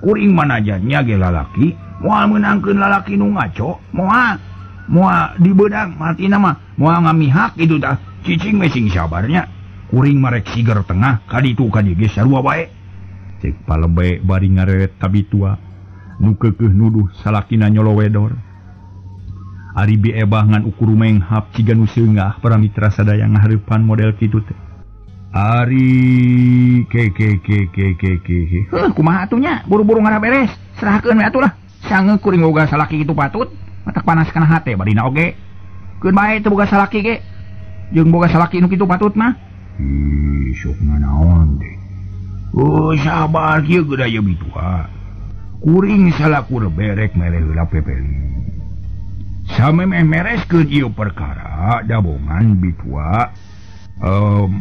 Kuring manajannya ge lalaki, moal meunangkeun lalaki nu ngaco, moal moal dibeudang martina mah moal ngamihak kitu tah. Cicing we sing sabarnya. Kuring marek siger tengah kaditu ka dieu ge sarua bae. Cek palebe bari ngareret ka bitua nu keukeuh nuduh salakina nyolowedor. Ari bi ebah ngan ukur menghap ciga nu seungah para mitra sadaya ngahareupan model kitu teh. Ari ke ke ke ke ke ke. Heuh kumaha atuh nya buru-buru ngarah beres. Serahkeun we atuh lah. Sangeuk kuring boga salaki kitu patut, matak panas kana hate barina oge. Keun bae teu boga salaki ge. Jeung boga salaki nu kitu patut mah. Ih, sok nanaon teh. Oh, sabar kieu geura ieu bitua. Kuring salaku berek mere heula pepeli. Samemeh mereskeun ieu perkara dabongan bitua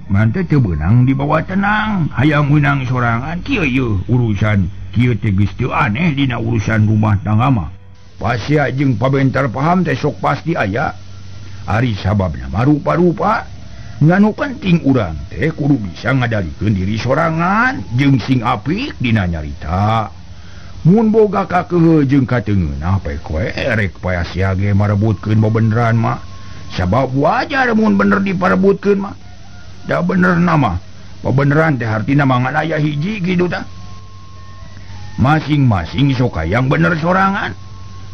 manteu teu beunang dibawa tenang, hayang meunang sorangan kieu ieu urusan kieu teh geus teu aneh dina urusan rumah tangga mah. Pasia jeung pabentar paham teh sok pasti aya. Ari sababna mah rupa-rupa. Nganu penting urang teh kudu bisa ngadalikeun diri sorangan jeung sing apik dina nyarita. Mun boga kakeuheuh jeung kateungeunah poe koe rek payasia ge marebutkeun bebeneran mah. Sabab wajar mun bener diparebutkeun mah. Da bener nama pabeneran teh hartina mah ngan aya hiji kitu tah. Masing-masing sok hayang bener sorangan.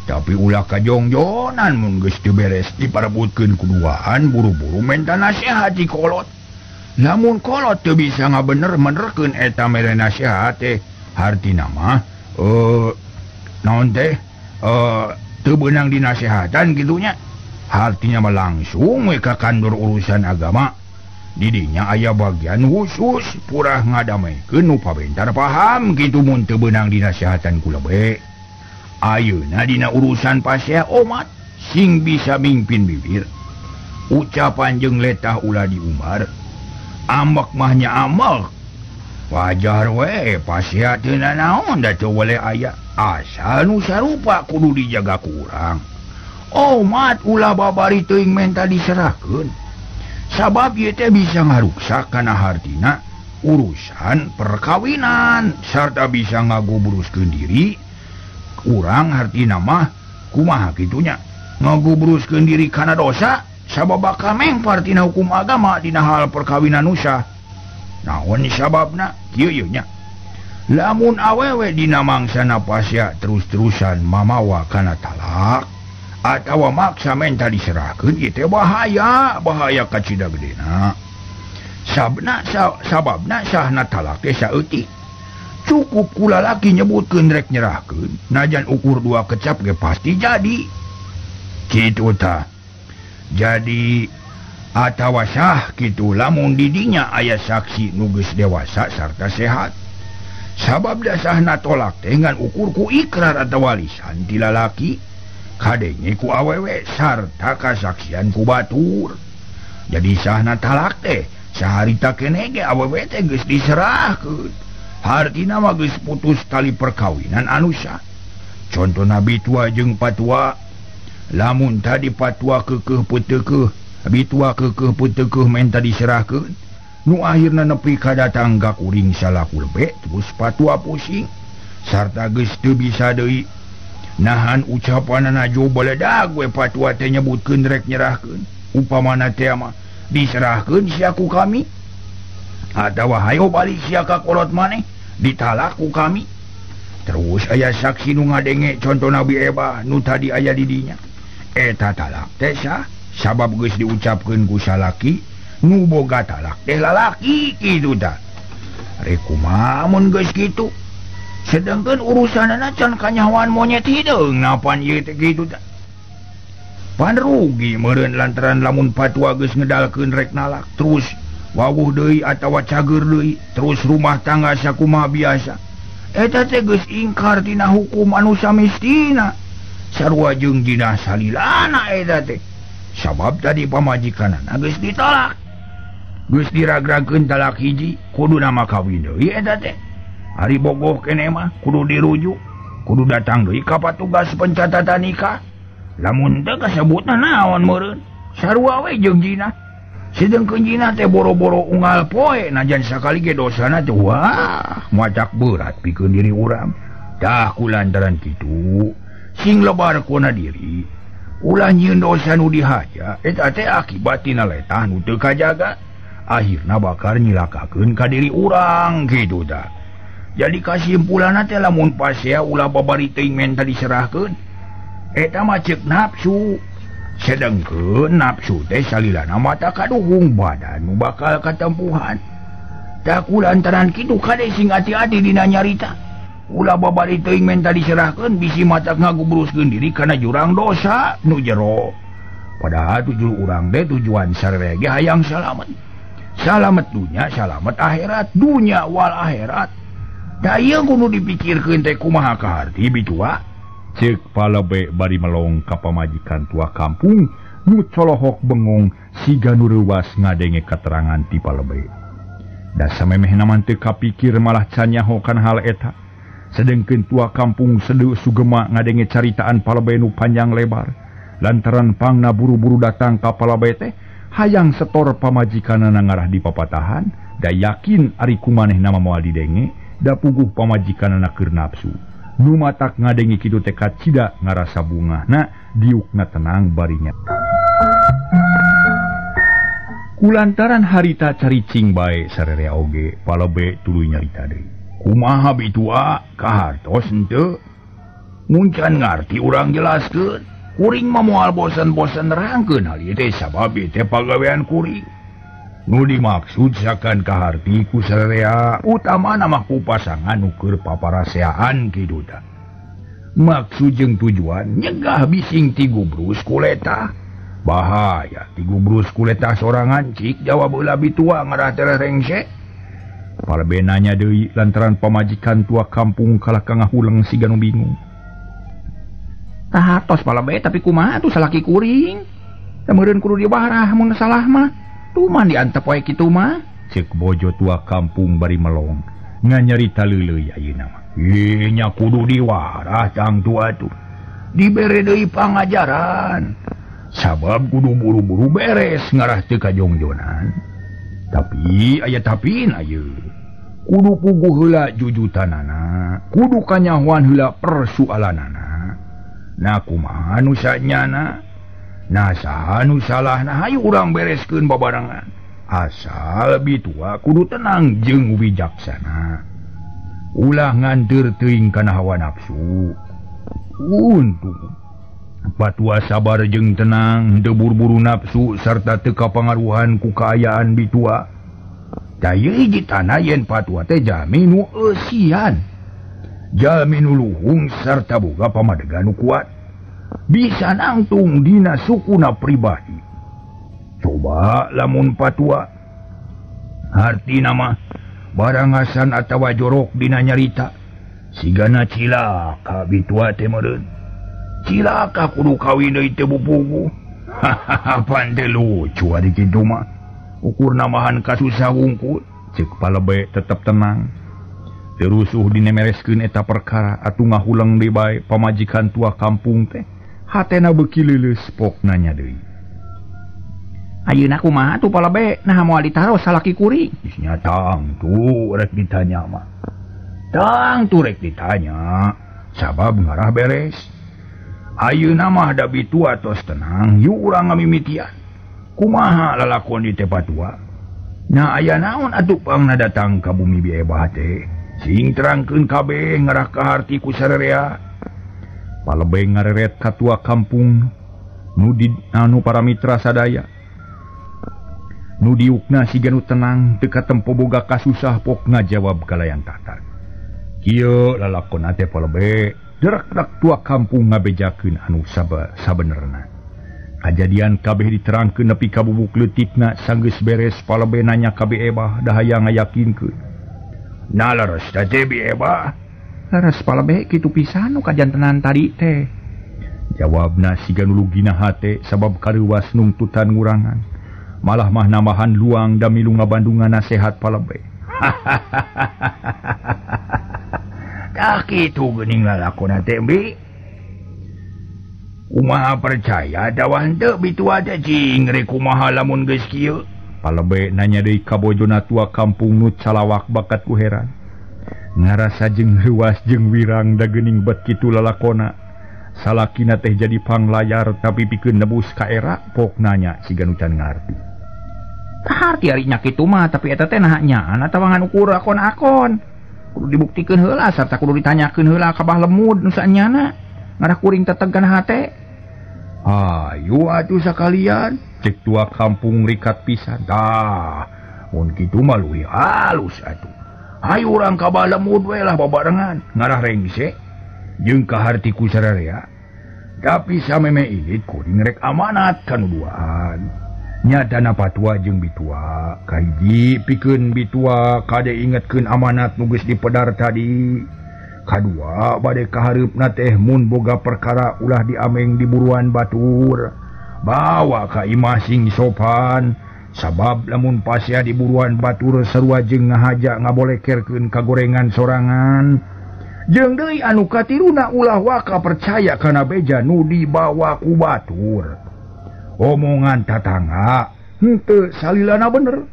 Tapi ulah kajongjonan mun geus teu beres diparebutkeun kuduaan buru-buru menta nasihat ti kolot. Lamun kolot teu bisa ngabener-benerkeun eta mere nasihat teh hartina mah naon teh teu beunang dinasehatan kitunya. Hartinya mah langsung we ka kantor urusan agama. Didinya aya bagian khusus purah ngadamaikeun nu pabentar paham kitu mun teu beunang dinasehatan ku lebe. Ayeuna dina urusan pasea omat sing bisa mingpin bibir. Ucapan jeung letah ulah diumbar. Ambek mah nya ambek. Wajar we pasea teu nanaon da teu weleh aya. Asal nu sarupa kudu dijaga ku urang. Omat ulah babari teuing menta diserahkeun. Sabab ieu teh bisa ngaruksak kana hartina urusan perkawinan sarta bisa ngagubruskeun diri urang hartina mah kumaha kitunya ngagubruskeun diri kana dosa sabab bakal mengpar tina hukum agama dina hal perkawinan nu sah. Naon sababna kieu ieu nya lamun awewe dina mangsana pasea terus-terusan mamawa kana talak atawa maksa menta diserahkeun ieu teh bahaya, bahaya kacida gedena. Sabna sababna sahna talak teh saeutik. Cukup ku lalaki nyebutkeun rek nyerahkeun, najan ukur dua kecap ge pasti jadi. Kitu tah. Jadi atawa sah kitu lamun didinya aya saksi nu geus dewasa sarta sehat. Sabab dasahna tolak teh ngan ukur ku ikrar atawa lisan ti lalaki. Kadenge ku awewe sarta kasaksian ku batur. Jadi sahna talak teh saharita keneh ge awewe teh geus diserahkeun. Hartina mah geus putus tali perkawinan anu sah. Contona bitua jeung patua. Lamun tadi patua keukeuh peuteukeuh, bitua keukeuh peuteukeuh menta diserahkeun. Nu akhirna nepi ka datang ka kuring salaku lebe terus patua pusing sarta geus teu bisa deui nahan ucapanana jo beledag we patua teh nyebutkeun rek nyerahkeun. Upamana teh mah diserahkeun sia ku kami atawa hayo balik sia ka kolot maneh ditalak ku kami. Terus aya saksi nu ngadenge conto Nabi Eba nu tadi aya di dinya. Eta talak teh sah sabab geus diucapkeun ku salaki nu boga talak teh lalaki kitu tah. Rek kumaha mun geus kitu? Sedangkan urusanana can kanyahoan monyet hideung napan ieu teh kitu tah. Pan rugi meureun lantaran lamun patua geus ngedalkeun rek nalak terus wawuh deui atawa cager deui terus rumah tangga sakumaha biasa. Eta teh geus ingkar tina hukum anu samestina. Sarua jeung dina salilana eta teh. Sabab tadi pamajikanana geus ditolak. Geus diragrakeun talak hiji kudu nama kawin deui eta teh. Ari bogoh keneh mah kudu dirujuk, kudu datang deui ka patugas pencatatan nikah. Lamun teu kasebutna naon meureun? Sarua we jeung jinah. Sedengkeun jinah teh boro-boro unggal poe najan sakali ge dosana teh wah macak berat pikeun diri urang. Tah ku lantaran kitu sing lebar kuna diri ulah nyieun dosa nu dihaja eta teh akibat tina letah nu teu kajaga. Akhirna bakal nyilakakeun ka diri urang kitu tah. Jadi kasimpulanna teh lamun pasea ulah babari teuing menta diserahkeun eta mah ceuk nafsu. Sedengkeun nafsu teh salilana mata kaduhung badan nu bakal katempuhan. Tah ku lantaran kitu kade sing ati-ati dina nyarita. Ulah babari teuing menta diserahkeun bisi mata ngagubruskeun diri kana jurang dosa nu jero. Padahal tujuh urang teh tujuan sarere ge hayang salamet. Salamet dunya, salamet akhirat, dunya wal akhirat. Da ieu kudu dipikirkeun teh kumaha kaharti bitua. Ceuk palebe bari melong ka pamajikan tua kampung nu colohok bengong siga nu reuwas ngadenge katerangan ti palebe. Da samemehna mah teu kapikir malah can nyaho kana hal eta. Sedengkeun tua kampung sedeu sugema ngadenge caritaan palebe nu panjang lebar. Lantaran pangna buru-buru datang ka palebe teh hayang setor pamajikanana ngarah di papatahan, da yakin ari kumanehna mah moal didenge, da puguh pamajikanana keur nafsu. Nu matak ngadenge kitu teh kacida ngarasa bungahna diukna tenang barinya. Kulantaran harita caricing bae sarerea oge palebe tuluy nyarita deui. Kumaha bitua kahartos henteu? Mun can ngarti urang jelaskeun. Kuring mah moal bosan-bosan nerangkeun hal ieu teh sabab ieu teh pagawean kuring. Nu dimaksud sakan kaharti ku sarerea utamana mah ku pasangan nu keur paparaseaan kitu tah. Maksud jeung tujuan nyegah bising ti gubrus kuleta. Bahaya ti gubrus kuleta sorangan cik jawab heula bitua ngarah tereh rengse. Palebe nanya deui lantaran pamajikan tua kampung kalah ka ngahuleng siga nu bingung. Tah tos palebe tapi kumaha atuh salaki kuring? Da meureun kudu dibarah mun salah mah. Tuman diantep wae kitu mah. Ceuk bojo tua kampung bari melong nganyarita leuleui ayeuna mah. Ih nya kudu diwarah tangtu atuh. Dibere deui pangajaran. Sabab kudu buru-buru beres ngarah teu kajongjonan. Tapi aya tapina ieu. Kudu puguh heula jujutanana, kudu kanyahoan heula persoalanana. Nah kumaha nu sanyana? Nah saha nu salahna hayu urang bereskeun babarengan. Asal bitua kudu tenang jeung wijaksana. Ulah nganteur teuing kana hawa nafsu. Untung patua sabar jeung tenang, teu buru-buru nafsu sarta teu kapangaruhan ku kaayaan bitua. Tah ieu hiji tanah yen patua teh jalmi nu eusian. Jalmi nu luhung sarta boga pamadegan nu kuat. Bisa nangtung dina sukuna pribadi. Coba lamun patua hartina mah barangasan atawa jorok dina nyarita. Sigana cilaka bitua teh meureun. Cilaka kudu kawin deui teu bupugu. Hahaha pan teh lucu ari kitu mah. Ukur namahan kasusah wungkul. Ceuk palebe tetep tenang. Teu rusuh dinemereskeun eta perkara atuh ngahuleng deui bae pamajikan tua kampung teh. Hatena beuki leuleus pok nanya deui. Ayeuna kumaha atuh palebe naha moal ditaros salaki kuring? Geus nya tangtu rek ditanya mah. Tangtu rek ditanya sabab ngarah beres. Ayeuna mah da bitua tos tenang, yuk urang ngamimitian. Kumaha lalakon di teh patua? Nah aya naon atuh pangna datang ka bumi Biebah teh? Sing terangkeun kabeh ngarah kaharti ku sarerea. Palebe ngareret ka tua kampung nu di anu para mitra sadaya. Nu diukna siga nu tenang teu katempo boga kasusah pok ngajawab kalayan tatar. Kieu lalakon teh palebe. Derak-derak tua kampung ngabejakeun anu sabenerna. Kajadian kabeh diterangkeun nepi ka bubuk leutikna sanggeus beres palebe nanya ka Biebah da hayang ngayakinkeun. Nah leres teh Biebah. Leres palebe kitu pisan nu kajantenan tadi teh. Jawabna siga nu lugina hate sabab kareuwas nungtutan ngurangan. Malah mah nambahan luang da milu ngabandungan nasehat palebe. Tah kitu geuning lalakona teh bi. Kumaha percaya atawa henteu bitua teh cing rek kumaha lamun geus kieu. Palebe nanya deui ka bojona tua kampung nu calawak bakat ku heran. Ngarasa jeung leuwas jeung wirang da geuning bet kitu lalakona. Salakina teh jadi panglayar tapi pikeun nebus ka era pok nanya siga nu can ngarti. Tah arti ari nya kitu mah tapi eta teh naha nyaan atawa ngan ukur akon-akon. Kudu dibuktikeun heula sarta kudu ditanyakeun heula ka Bah Lemud nu saenyana ngarah kuring teteg kana hate. Hayu atuh sakalian cek tua kampung rikat pisan. Tah mun kitu mah leuwih halus atuh. Hayu urang ka Bah Lemud we lah babarengan ngarah rengse jeung kaharti ku sararea. Tapi sameme ilit kuring rek amanat ka nu duaan. Nyatana patua jeung bitua kahiji pikeun bitua kade ingetkeun amanat nu geus dipedar tadi. Kadua bade kahareupna teh mun boga perkara ulah diameng di buruan batur. Bawa ka imah sing sopan sabab lamun pasea di buruan batur sarua jeung ngahaja ngabolekerkeun kagorengan sorangan. Jeung deui anu katiruna ulah waka percaya kana beja nu dibawa ku batur. Omongan tatangga henteu salilana bener,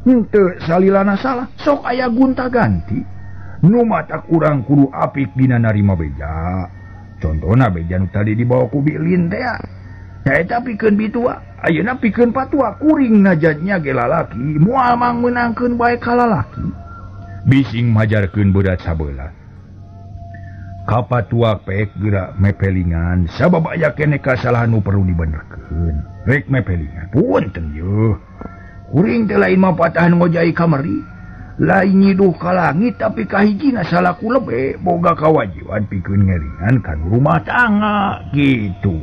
henteu salilana salah, sok aya gonta ganti. Nu matak urang kudu apik dina narima beja. Contona beja nu tadi dibawa ku Bilin teh. Eta pikeun bitua, ayeuna pikeun patua kuring najatnya ge lalaki moal mangmeunangkeun bae ka lalaki. Bising majarkeun berat sabelah. Kapatua pek geura mepelingan sabab aya keneh kasalahan nu perlu dibenerkeun. Rek mepelingan punten yeuh. Kuring teh lain mah patahan ngojai kamari, lain nyiduh ka langit tapi kahijina salaku lebe boga kawajiban pikeun ngeringan kan rumah tangga gitu.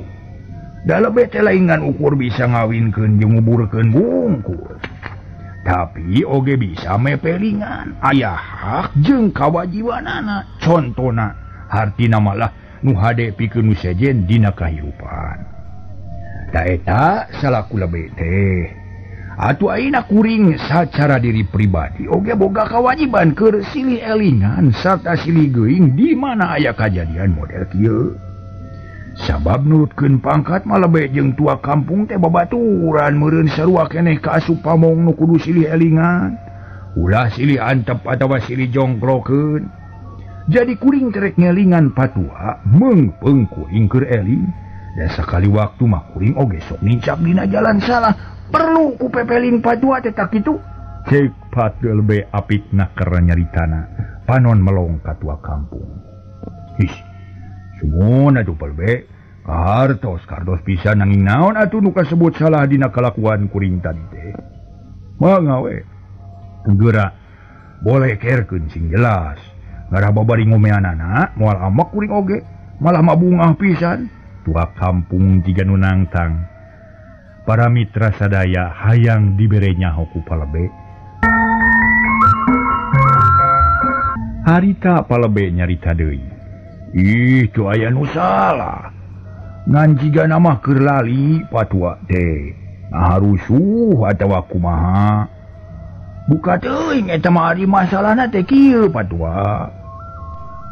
Da lebe teh lain ngan ukur bisa ngawinkeun jeung nguburkeun bungkul. Tapi oge bisa mepelingan aya hak jeung kawajibanana. Contona hartina malah nu hade pikeun nu sejen dina kahirupan. Da eta salaku lebe teh. Atuh ayeuna kuring sacara diri pribadi oge boga kawajiban keur silih elingan sarta silih geuing di mana aya kajadian model kieu. Sabab nurutkeun pangkat mah lebe jeung tua kampung teh babaturan meureun sarua keneh ka asup pamong nu kudu silih elingan. Ulah silih antep atawa silih jongkrokeun. Jadi kuring terek ngelingan patua meungpeung kuring keur eling. Dan sakali waktu mah kuring oge sok nincak dina jalan salah. Perlu ku pepeling patua teh tak kitu. Cek patua lebe apikna keur nyaritana panon melong ka tua kampung. Ih, sumon atuh palbe kartos kartos pisan nanging naon atuh nu kasebut salah dina kalakuan kuring tadi teh. Mangga we. Geura boleh kerkeun sing jelas. Ngarah babari ngomeanana moal amak kuring oge malah mabungah pisan. Tua kampung jiga nu nangtang. Para mitra sadaya hayang dibere nyaho ku palebe. Harita palebe nyarita deui. Ih, tu aya nu salah. Ngan jiga nama keur lali patua teh. Nah rusuh atawa kumaha. Buka teuing eta mah ari masalahna teh kieu patua.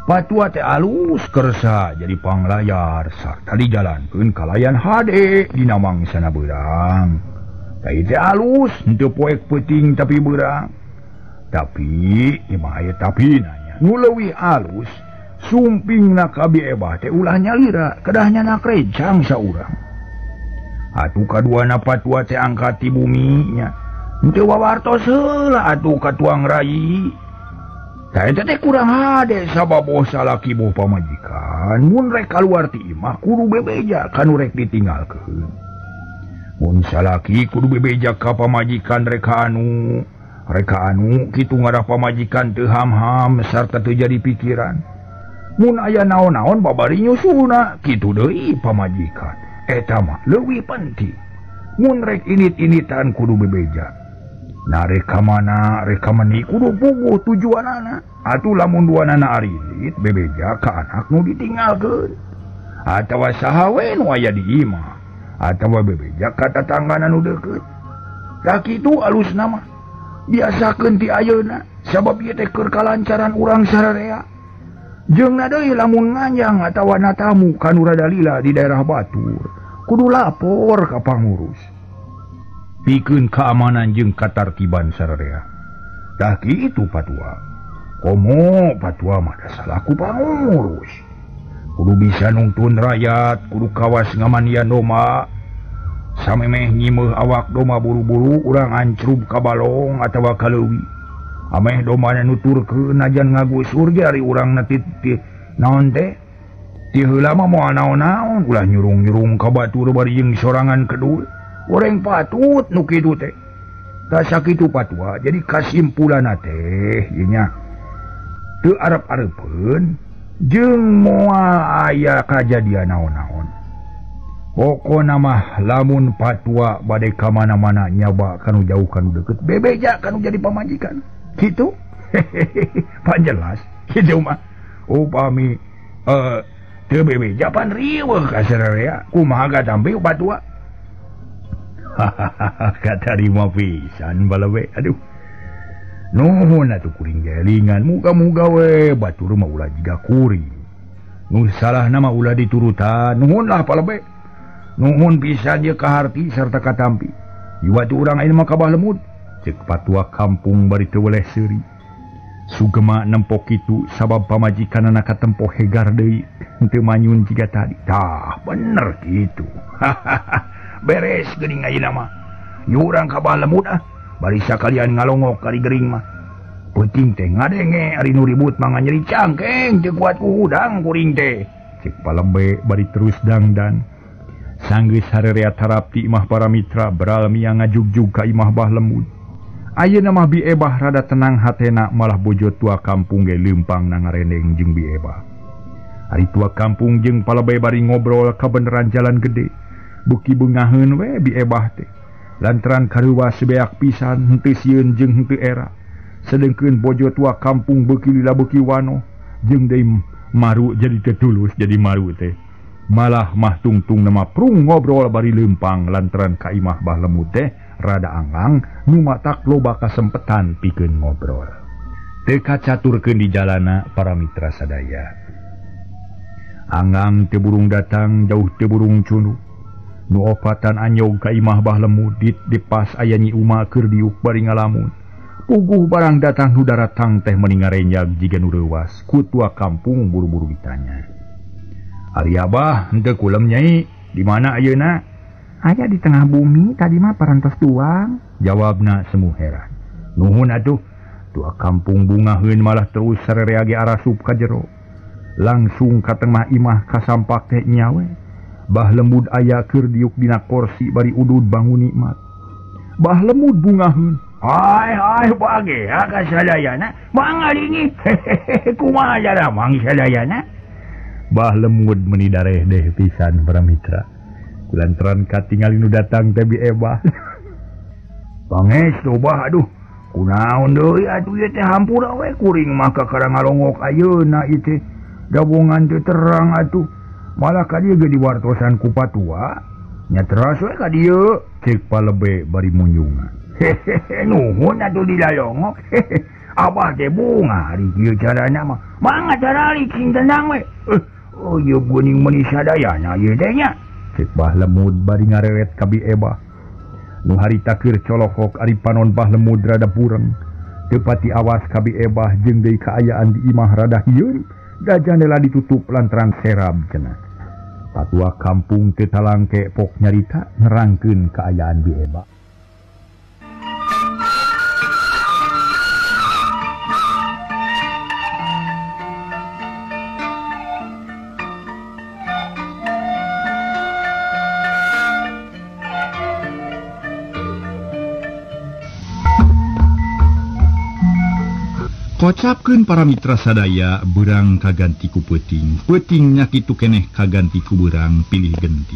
Patua teh alus kersa jadi panglayar sarta dijalankeun kalayan hade dina mangsana beurang. Tah teh alus henteu poek peuting tapi beurang. Tapi ieu mah aya tapi nanya. Nu leuwih alus sumpingna ka Bi Ebah teh ulah nyalira kedah nyanak rencang saurang. Atuh kaduana patua teh angkat ti bumi nya. Henteu wawartos heula atuh ka tuang rai. Tah eta teh kurang hade sabab boh salaki boh pamajikan mun rek kaluar ti imah kudu bebeja kanu rek ditinggalkeun. Mun salaki kudu bebeja ka pamajikan rek anu kitu ngarah pamajikan teu ham-ham sarta teu jadi pikiran. Mun aya naon-naon babari nyusulna kitu deui pamajikan. Eta mah leuwih penting. Mun rek init-initan kudu bebeja. Nah rek mana rek meni kudu puguh tujuanana. Atuh lamun duanana arit bebeja ka anak nu ditinggalkeun. Atawa saha we nu aya di imah. Atawa bebeja ka tatanggana nu deukeut. Tah kitu alusna mah. Biasakeun ti ayeuna sabab ieu teh keur kalancaran urang sararea. Jeung na deui lamun nganjang atawa natamu ka nu rada lila di daerah batur, kudu lapor ka pangurus. Pikeun keamanan jeung katartiban sararea. Tah kitu patua. Komo patua mah da salaku pangurus. Kudu bisa nungtun rakyat, kudu kawas ngamanian doma. Samemeh nyimeuh awak doma buru-buru urang ancrub ka balong atawa ka leuwi. Ameh domana nuturkeun najan ngagusur ge ari urang na naon teh ti heula mah moal naon-naon ulah nyurung-nyurung ka batur bari jeung sorangan kedul. Goreng patut nu kitu teh. Tah sakitu patua jadi kasimpulanna teh ieu nya teu arep-arepeun jeung moal aya kajadian naon-naon. Pokona mah lamun patua bade ka mana-mana nyaba kanu jauh kanu deukeut bebeja kanu jadi pamajikan. Gitu panjelas kitu mah upami teu bebeja pan riweuh ka sararea kumaha katampi patua. Hahaha katarima pisan balawe aduh. Nuhun atuh kuring gelingan muga-muga we batur mah ulah jiga kuring. Nu salahna mah ulah diturutan. Nuhun lah palebe. Nuhun pisan ye kaharti sarta katampi. Iwatu urang ayeuna mah kabah lemut. Cek patua kampung bari teu weleh seuri. Sugema nempo kitu sabab pamajikanana katempo hegar deui. Henteu manyun jiga tadi. Tah bener kitu. Beres geuning ayeuna mah. Yurang ka Bah Lemud ah. Bari sakalian ngalongok kari gering mah. Peuting teh ngadenge ari nu ribut mah nyeri cangkeng teu kuat ku hudang kuring teh. Cek Palembe bari terus dangdan. Sanggeus harerea tarap ti imah para mitra beral mia ngajugjug ka imah Bah Lemud. Ayeuna mah Bi Ebah rada tenang hatena malah bojo tua kampung ge leumpang na ngarendeng jeung Bi Ebah. Ari tua kampung jeung Palebe bari ngobrol kabeneran jalan gede. Beuki beungaheun we Bi Ebah teh. Lantaran kareuwas beak pisan henteu sieun jeung henteu era. Sedengkeun bojo tua kampung beuki lila beuki wano jeung deui maru jadi teu tulus jadi maru teh. Malah mah tungtung nama prung ngobrol bari leumpang lantaran ka imah Bah Lemud teh rada anglang nu matak loba kasempetan pikeun ngobrol. Teu kacaturkeun di jalana para mitra sadaya. Anglang teu burung datang jauh teu burung cunu. Nu opatan anyog ka imah Bah Lemud di pas aya Nyi Uma keur diuk bari ngalamun. Puguh barang datang nu daratang teh meni ngarenjag jiga nu reuwas ku tua kampung buru-buru ditanya. Ari abah henteu kulem nyai, di mana ayeuna? Aya di tengah bumi tadi mah parantos tuang. Jawabna semu heran. Nuhun atuh. Tua kampung bungaheun malah terus sarerea ge arasup ka jero. Langsung ka tengah imah kasampak teh nyawe. Bah Lemud aya keur diuk dina korsi bari udud bangun nikmat. Bah Lemud bungaheun. Hai hai bage ka sadayana mangga dingi. Kumaha cara mang sadayana? Bah Lemud meni dareh deh pisan para mitra. Kulantaran katingali nu datang teh Bi Ebah. Pangestu bah aduh. Kunaon deui atuh ieu teh hampura we kuring mah kakara ngalongok ayeuna ieu teh. Gabungan teu terang atuh. Malah ka dieu ge diwartosan ku patua. Nya teras we ka dieu ceuk Palebe bari munjungan. Hehehe nuhun atuh dilalongok. Abah teh bunga ari kieu carana mah. Mangga caralik sing tenang we. Oh ieu geuning meuni sadayana ieu teh nya. Cek Bah Lemud bari ngareret ka Bi Ebah. Nu harita keur colokok ari panon Bah Lemud rada bureng. Teu pati awas ka Bi Ebah jeung deui kaayaan di imah rada hieun, da jandela ditutup lantaran serab cenah. Patua kampung teu talangke pok nyarita nerangkeun kaayaan Bi Ebah. Kocapkeun para mitra sadaya beurang kaganti ku peuting, peutingnya kitu keneh kaganti ku beurang pilih genti.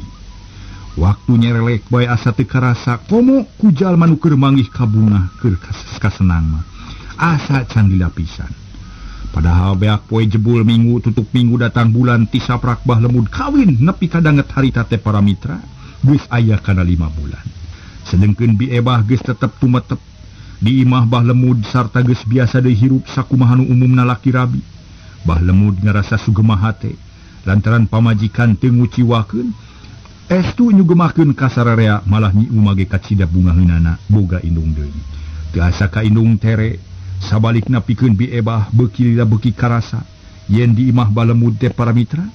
Waktu nyerelek bae asa teu karasa komo ku jalma nu keur manggih ka bungah keur kasenang mah. Asa can dilapisan. Padahal beak poe jebul minggu tutup minggu datang bulan ti saprak Bah Lemud kawin nepi ka danget harita teh para mitra geus aya kana 5 bulan. Sedengkeun Bi Ebah geus tetep tumetep di imah Bah Lemud sarta geus biasa deui hirup sakumaha nu umumna laki rabi. Bah Lemud ngarasa sugema hate lantaran pamajikan teu nguciwakeun estu nyugemakeun ka sararea malah Nyi Uma ge kacida bungaheunana boga indung deui. Teu asa ka indung tere sabalikna pikeun Bi Ebah beuki lila beuki karasa yen di imah Bah Lemud teh para mitra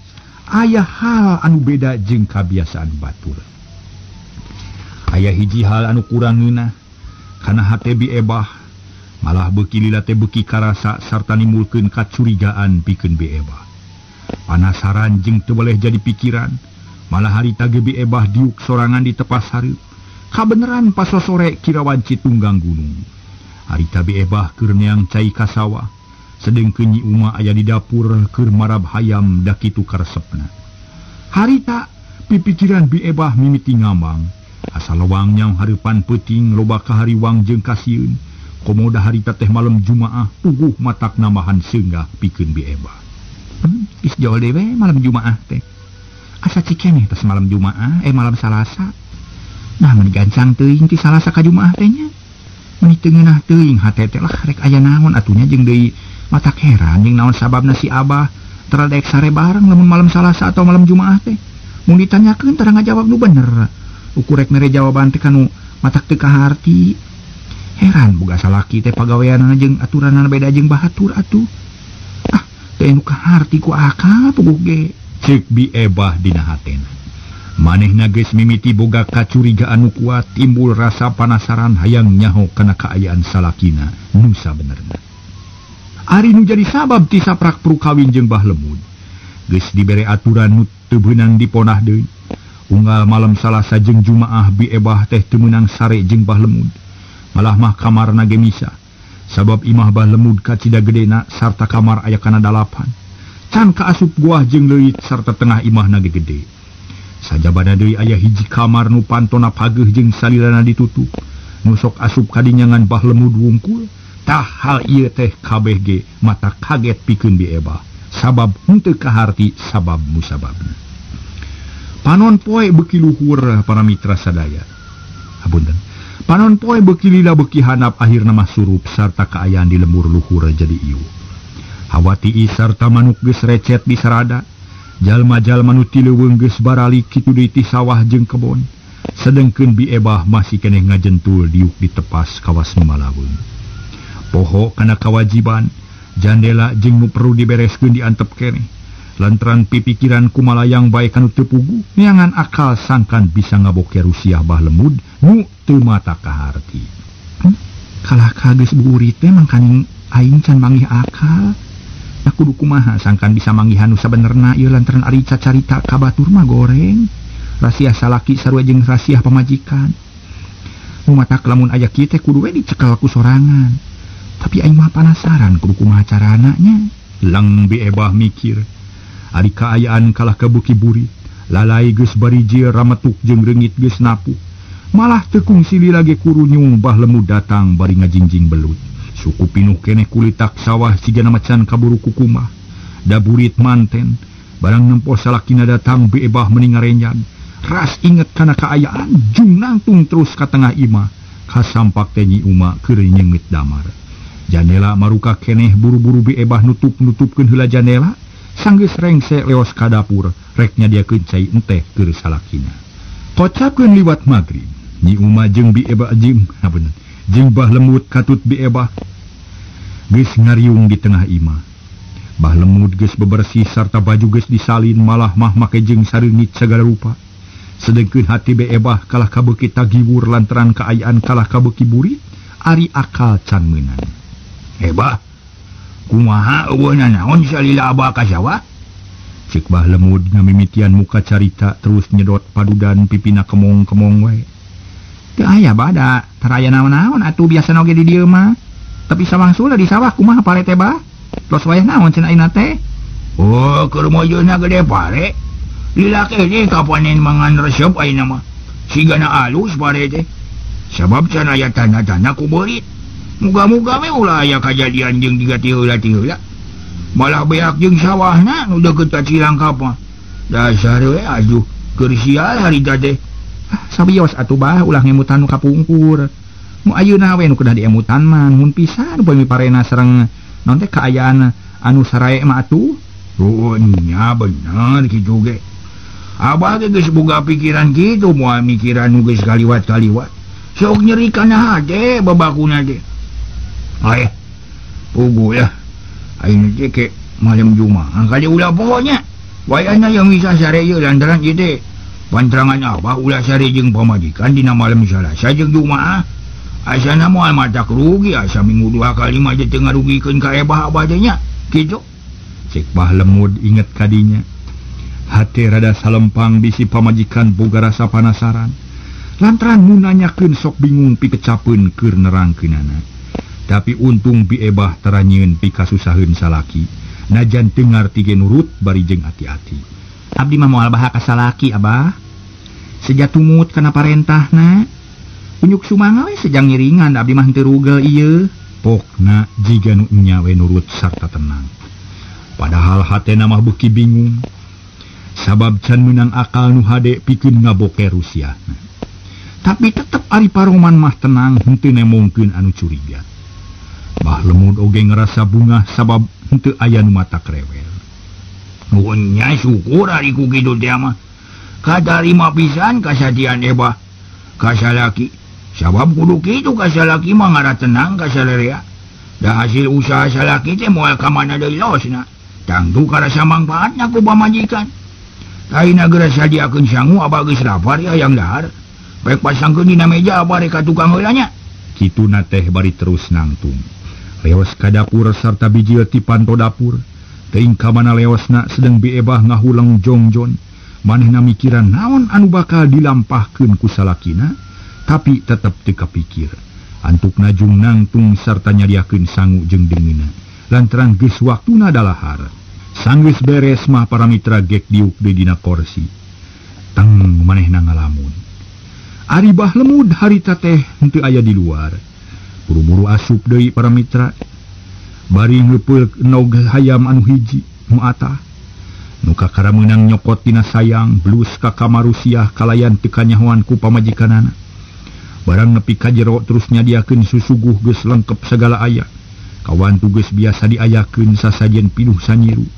aya hal anu beda jeung kabiasaan batur. Aya hiji hal anu kurang ngeunah kana hate Bi Ebah malah beuki lila teh beuki karasa sarta nimbulkeun kacurigaan pikeun Bi Ebah. Panasaran jeung teu boleh jadi pikiran, malah harita ge Bi Ebah diuk sorangan di tepas hareup. Kabeneran pasosore kira wanci tunggang gunung. Harita Bi Ebah keur neang cai ka sawah, sedengkeun Nyi Uma aya di dapur keur marab hayam da kitu karesepna. Harita pipikiran Bi Ebah mimiti ngambang. Asa lewang nyang hareupan peuting loba kahariwang jeung kasieun. Komoda harita teh malam Jumaah puguh matak nambahan seunggah pikeun Bi Ebah. Geus jauh deui malam Jumaah teh. Asa cikeneh tas malam Jumaah malam Salasa. Nah meni gancang teuing ti Salasa ka Jumaah teh nya. Meni teu ngeunah teuing hate teh lah rek aya naon atunya jeung deui matak heran jeung naon sababna si Abah tara daek sare bareng lamun malam Salasa atau malam Jumaah teh. Mun ditanyakeun tara ngajawab nu bener. Ukur rek mere jawaban teh kanu matak teu kaharti. Heran boga salaki teh pagaweanana jeung aturanana beda jeung bahatur atuh. Ah, teu anu kaharti ku akal puguh ge. Ceuk Bi Ebah dina hatena. Manehna geus mimiti boga kacurigaan nu kuat, timbul rasa panasaran hayang nyaho kana kaayaan salakina nu sabenerna. Ari nu jadi sabab ti saprak prukawin jeung Bah Lemud. Geus dibere aturan nu teu beunang diponah deui. Unggal malam Salasa jeung Jumaah Bi Ebah teh teu meunang sare jeung Bah Lemud. Malah mah kamarna ge misah. Sabab imah Bah Lemud kacida gedena sarta kamar aya kana 8. Can kaasup guah jeung leuit sarta tengah imahna ge gede. Sajabana deui aya hiji kamar nu pantona pageuh jeung salilana ditutup. Nu sok asup kadinyangan Bah Lemud wungkul. Tah hal ieu teh kabeh ge mata kaget pikeun Bi Ebah. Sabab henteu kaharti sabab musababna. Panon poe beuki luhur para mitra sadaya. Hapunten. Panon poe beuki lila beuki handap akhirna mah surup sarta kaayaan di lembur luhur jadi ieu. Hawa tiis sarta manuk geus recet di sarada. Jalma-jalma nu ti leuweung geus baralik kitu deui ti sawah jeung kebon. Sedengkeun Bi Ebah masih keneh ngajentul diuk di tepas kawas nu malaweung. Poho kana kawajiban, jandela jeung nu perlu dibereskeun diantep keneh. Lantaran pipikiran kumalayang bae kanu teu puguh, neangan akal sangkan bisa ngaboker rusiah Bah Lemud nu teu mata kaharti. Kalah ka geus buurit teh mangkaning aing can manggih akal. Da kudu kumaha sangkan bisa manggihan nu sabenerna ieu lantaran ari cacarita ka batur mah goreng. Rasiah salaki sarua jeung rasiah pamajikan. Nu matak lamun aya kieu teh kudu we dicekel ku sorangan. Tapi aing mah panasaran kudu kumaha carana nya. Lang Bi Ebah mikir. Ari kaayaan kalah kabuki burit, lalai geus barijil rametuk jeung reungit geus napuh. Malah teu kungsi lila ge kurunyung Bah Lemud datang bari ngajingjing belut. Suku pinuh keneh kulitak sawah sigana macan kaburu kukumah. Da burit manten, barang nempo salakina datang Bi Ebah meni ngarenyan. Ras inget kana kaayaan jung nangtung terus ka tengah imah. Kasampak teh Nyi Uma keur nyeungit damar. Janela maruka keneh buru-buru Bi Ebah nutup-nutupkeun heula janela. Sanggeus rengse leos ka dapur, rek nyadiakeun cai enteh keur salakina. Kocapkeun liwat magrib, Nyi Uma jeung Bi Ebah jeung hapunten, jeung Bah Lemud katut Bi Ebah geus ngariung di tengah imah. Bah Lemud geus bebersih sarta baju geus disalin malah mah make jeung sareungit sagala rupa. Sedengkeun hati Bi Ebah kalah kabeuki tagiwur lantaran kaayaan kalah kabeuki burit, ari akal can meunang. Ebah, kumaha eueuh nanaon salila abah ka sawah? Cek Bah Lemud ngamimitian muka carita terus nyedot padudan pipina kemong-kemong wae. Teu aya bah da tara aya naon-naon atuh biasana oge di dieu mah. Tapi sawangsul di sawah kumaha pare teh bah? Tos wayah naon cenah ayeuna teh? Oh, keur mojona gede pare. Lila keneh kapanen mangan resep ayeuna mah. Sigana alus pare teh. Sabab can aya tanda-tanda ku beurit. Muga-muga we ulah aya kajadian jeung jiga ti heula-ti heula. Malah beak jeung sawahna nu deukeut ka Cilangkap mah. Dasar we aduh keur sial harita teh. Ah, sabios atuh bah ulah ngemutan nu kapungkur. Nu ayeuna we nu kedah diemutan mah mun pisan upami parena sareng naon teh kaayaan anu sarae mah atuh. Oh nya bener kitu ge. Abah ge geus boga pikiran kitu moal mikiran nu geus kaliwat-kaliwat. Sok nyeri kana hate babakuna teh. Ay, pugu ya. Ayeuna teh ke malam Jumaah kali ulah pokoknya. Wayahna yang bisa sare ieu lantaran ieu teh pantrangan abah ulah sare jeung pamajikan dina malam Salasa jeung Jumaah. Asana moal matak rugi asa minggu 2 kali mah teu ngarugikeun ka ebah abah teh nya. Kitu. Cek Bah Lemud inget kadinya. Hate rada salempang bisi pamajikan boga rasa panasaran. Lantaran nu nanyakeun sok bingung pikecapeun keur nerangkeunana. Tapi untung Bi Ebah tara nyieun pikasusaheun salaki. Najan teu ngarti ge nurut bari jeung hati-hati. Abdi mah moal baha ka salaki abah. Seja tumut kana parentahna. Unyuk sumanga we sejang ngiringan abdi mah henteu rugel ieu. Pokna jiga nu nya we nurut sarta tenang. Padahal hatena mah beuki bingung. Sabab can meunang akal nu hade pikeun ngaboker rusiahna. Tapi tetep ari paroman mah tenang henteu nemongkeun anu curiga. Bah Lemud oge ngerasa bungah sabab henteu aya nu matak rewel. Nuhun nya syukur ari ku kitu teh mah. Katarima pisan kasatian ebah ka salaki. Sabab kudu kitu ka salaki mah ngara tenang ka salerea. Da hasil usaha salaki teh moal ka mana deui losna. Tangtu karasa mangpaatna ku pamajikan. Ayeuna geura sadiakeun sangu abah geus lapar ya hayang dahar. Baik pasangkeun dina meja abah rek ka tukang heula nya. Kituna teh bari terus nangtung. Leos ka dapur sarta bijil ti panto dapur. Teuing ka mana leosna sedeng Bi Ebah ngahuleng jongjon. Manehna mikiran naon anu bakal dilampahkeun ku salakina, tapi tetep teu kapikir. Antukna jung nangtung sarta nyadiakeun sangu jeung deungeunna. Lantaran geus waktuna dalahar. Sanggeus beres mah para mitra gek diuk deui dina korsi. Teng manehna ngalamun. Ari Bah Lemud harita teh henteu aya di luar. Buru-buru asup deui para mitra. Bari ngeupeul nog hayam anu hiji nu atah. Nu kakara meunang nyokot tina sayang blus ka kamarusiah kalayan teu kanyahoan ku pamajikanana. Barang nepi ka jero terus nyadiakeun susuguh geus lengkep sagala aya. Kawan tugas biasa diayakeun sasajen pinuh sanyiru.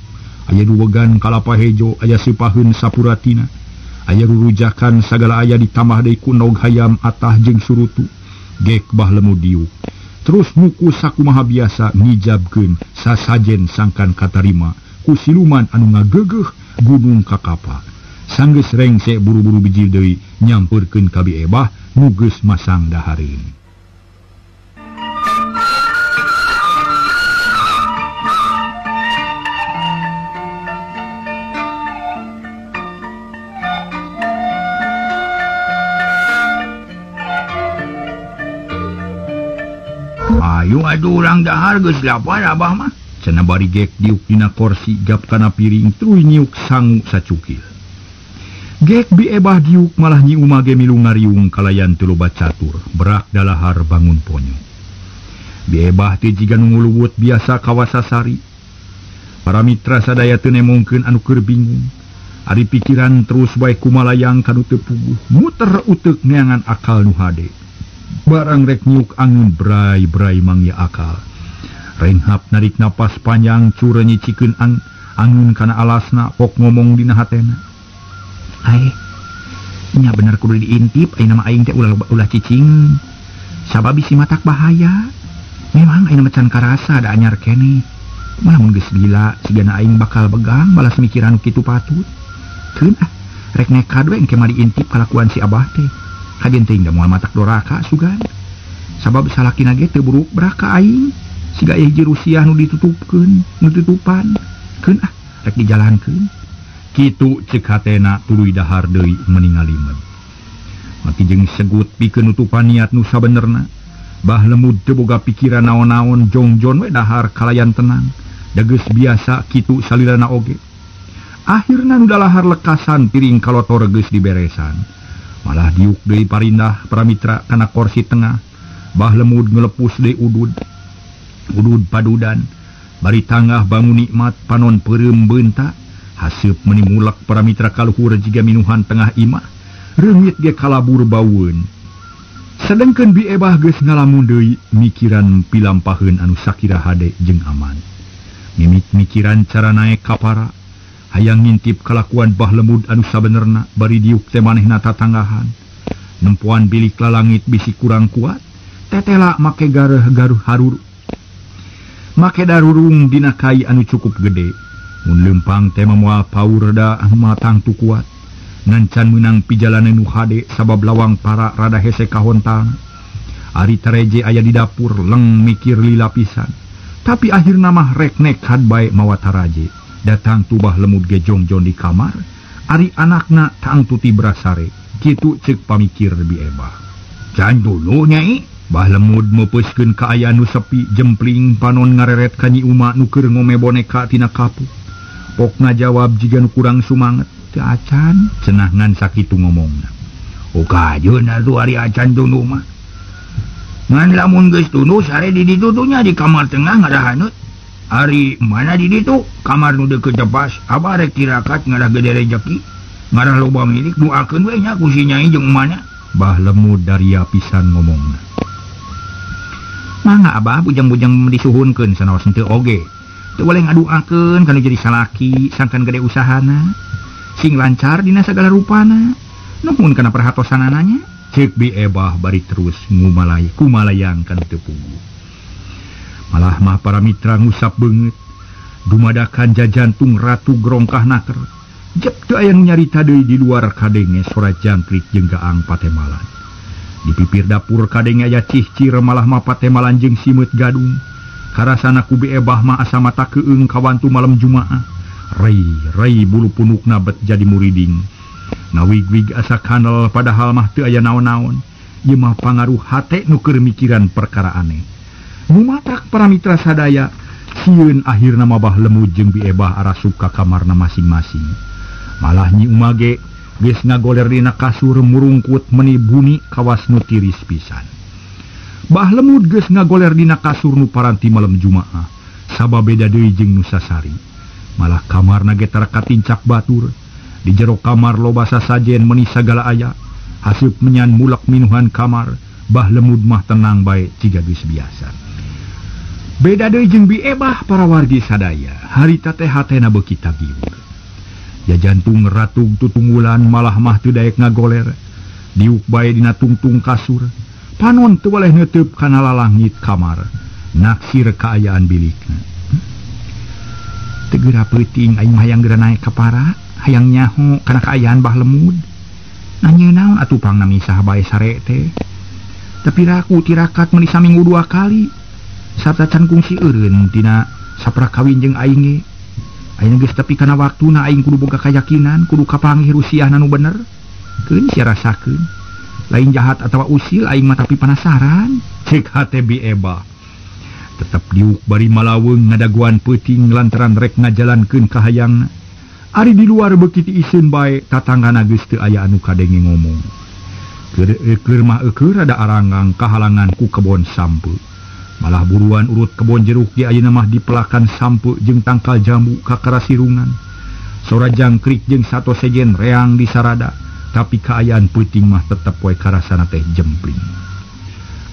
Aya duwegan kalapa hejo, aya seupaheun sapuratina. Aya rurujakan sagala aya ditambah deui ku nog hayam atah jeung surutu. Gek Bah Lemud diuk. Terus muku sakumaha biasa ngijabkeun sasajen sangkan katarima ku siluman anu ngageugeuh gunung kakapa. Sanggeus rengse buru-buru bijil deui nyampeurkeun ka Bi Ebah nu geus masang dahareun. Ayo atuh urang dahar geus lapar abah mah. Cenah bari gek diuk dina korsi gap kana piring tuluy nyiuk sangu sacukil. Gek Bi Ebah diuk malah Nyi Uma ge milu ngariung kalayan teu loba catur, berak dalahar bangun ponyo. Bi Ebah teh jiga nu nguluwut biasa kawasasari. Para mitra sadaya teu nemongkeun anu keur bingung. Ari pikiran terus bae kumalayang kanu teu puguh, muter uteuk neangan akal nu hade. Barang rek nyuk angeun brai-brai mangya akal. Renghap narik napas panjang cure nyicikeun angeun kana alasna pok ngomong dina hatena. Ae, nya bener kudu diintip ayeuna mah aing teh ulah cicing. Sabab bisi matak bahaya. Memang ayeuna mah can karasa da anyar keneh. Malah mun geus gila sigana aing bakal begang balas mikiran kitu patut. Keun ah, rek nekad we engke mah diintip kalakuan si abah teh. Kajen teuing da moal matak doraka sugan. Sabab salakina ge teu buruk braka aing. Siga hiji rusiah nu ditutupkeun, nu tutupan. Keun ah, rek dijalankeun. Kitu ceuk hatena tuluy dahar deui meningalimeun. Mati jeung segut pikeun nutupan niat nu sabenerna. Bah Lemud teu boga pikiran naon-naon jongjon we dahar kalayan tenang. Da geus biasa kitu salilana oge. Akhirna nu dalahar lekasan piring kalotor geus diberesan. Malah diuk deui parindah para mitra kana korsi tengah. Bah Lemud ngelepus deui udud. Udud padudan. Bari tanggah bangun nikmat panon peureum beunta. Haseup meuni mulek para mitra kaluhur jiga minuhan tengah imah. Reungit ge kalabur baueun. Sedengkeun Bi Ebah geus ngalamun deui mikiran pilampaheun anu sakira hade jeung aman. Mimik mikiran cara naek ka para. Hayang ngintip kalakuan Bah Lemud anu sabenerna bari diuk teh manehna tatanggahan. Nempoan bilik lalangit bisi kurang kuat, tetela make gareuh-garuh harur. Make darurung dina kai anu cukup gede. Mun leumpang teh moal paur da matang tu kuat. Ngan can meunang pijalanan nu hade sabab lawang para rada hese kahontang. Ari tareje aya di dapur leng mikir lila pisan. Tapi akhirna mah rek nekad bae mawa taraje. Datang tubah Lemud ge jongjon di kamar, ari anakna tangtu ti brasare. Kitu ceuk pamikir Bi Ebah. Can dulu nyai. Bah Lemud meupeuskeun kaayaan nu sepi jempling panon ngareret ka Nyi Uma nu keur ngome boneka tina kapuk. Pokna jawab jiga nu kurang sumanget. Teu acan cenah ngan sakitu ngomongna. Oh kajeun atuh ari acan tunduh mah. Ngan lamun geus tunduh sare di ditu tuh nya di kamar tengah ngadahanut. Ari mana di ditu kamar nu deukeut tepas abah rek tirakat ngarah gede rejeki ngarah loba milik doakeun we nya ku si nyai jeung mana. Bah Lemud daria pisan ngomongna. Mangga abah bujang-bujang disuhunkeun sanaos henteu oge. Teu boleh ngaduakeun kana jadi salaki sangkan gede usahana. Sing lancar dina sagala rupana. Nuhun kana perhatosanana nya. Ceuk Bi Ebah bari terus ngumalay kumalayang kana teu puguh. Malah mah para mitra ngusap beungeut. Dumadakan jajantung ratu gerongkah naker. Jep teu aya nu nyarita deui di luar kadenge sora jangkrik jeung gaang patemalan. Di pipir dapur kadenge aya cihcir malah mah patemalan jeung simeut gadung. Karasana ku Bi Ebah mah asa mata keung kawantu malam Jumaah. Rei rei bulu punukna bet jadi muriding. Ngawig-wig asa kanel padahal mah teu aya naon-naon. Ieu mah pangaruh hate nu keur mikiran perkara aneh. Nu matak para mitra sadaya sieun akhirna mah Bah Lemud jeung Bi Ebah arasup ka kamarna masing-masing. Malah Nyi Uma ge geus ngagoler dina kasur murungkut meni buni kawas nu tiris pisan. Bah Lemud geus ngagoler dina kasur nu paranti malam Jumaah, sabab beda deui jeung nu sasari. Malah kamarna ge tara katincak batur. Di jero kamar loba sasajen meni sagala aya. Haseup menyan mulak minuhan kamar, Bah Lemud mah tenang bae ciga geus biasa. Beda deui jeung Bi Ebah para wargi sadaya, harita teh hatena beuki tagiwur. Ja jantung ratug tutunggulan malah mah teu daek ngagoler. Diuk bae dina tungtung kasur. Panon teu waleh neuteub kana lalangit kamar. Naksir kaayaan bilikna. Teu geura peuting aing mah hayang geura naek ka para, hayang nyaho kana kaayaan Bah Lemud. Nanya naon atuh pangna misah bae sare teh. Tapi raku tirakat meuni saminggu 2 kali. Sarta can kungsi eureun tina saprak kawin jeung aing ge. Ayeuna geus tepi kana waktuna aing kudu boga kayakinan, kudu kapanggih rusiahna nu bener. Keun sia rasakeun. Lain jahat atawa usil aing mah tapi penasaran. Cek hate Bi Ebah. Tetep diuk bari malaweung ngadaguan peuting lantaran rek ngajalankeun kahayangna. Ari di luar beuki tiiseun bae tatanggana geus teu aya anu kadenge ngomong. Keur mah eueur rada aranggang kahalangan ku kebon sampe. Malah buruan urut kebon jeruk di ayeuna mah dipelakan sampe jeung tangkal jambu kakara sirungan. Sora jangkrik jeung sato sejen reang di sarada, tapi kaayaan peuting mah tetep we karasana teh jempling.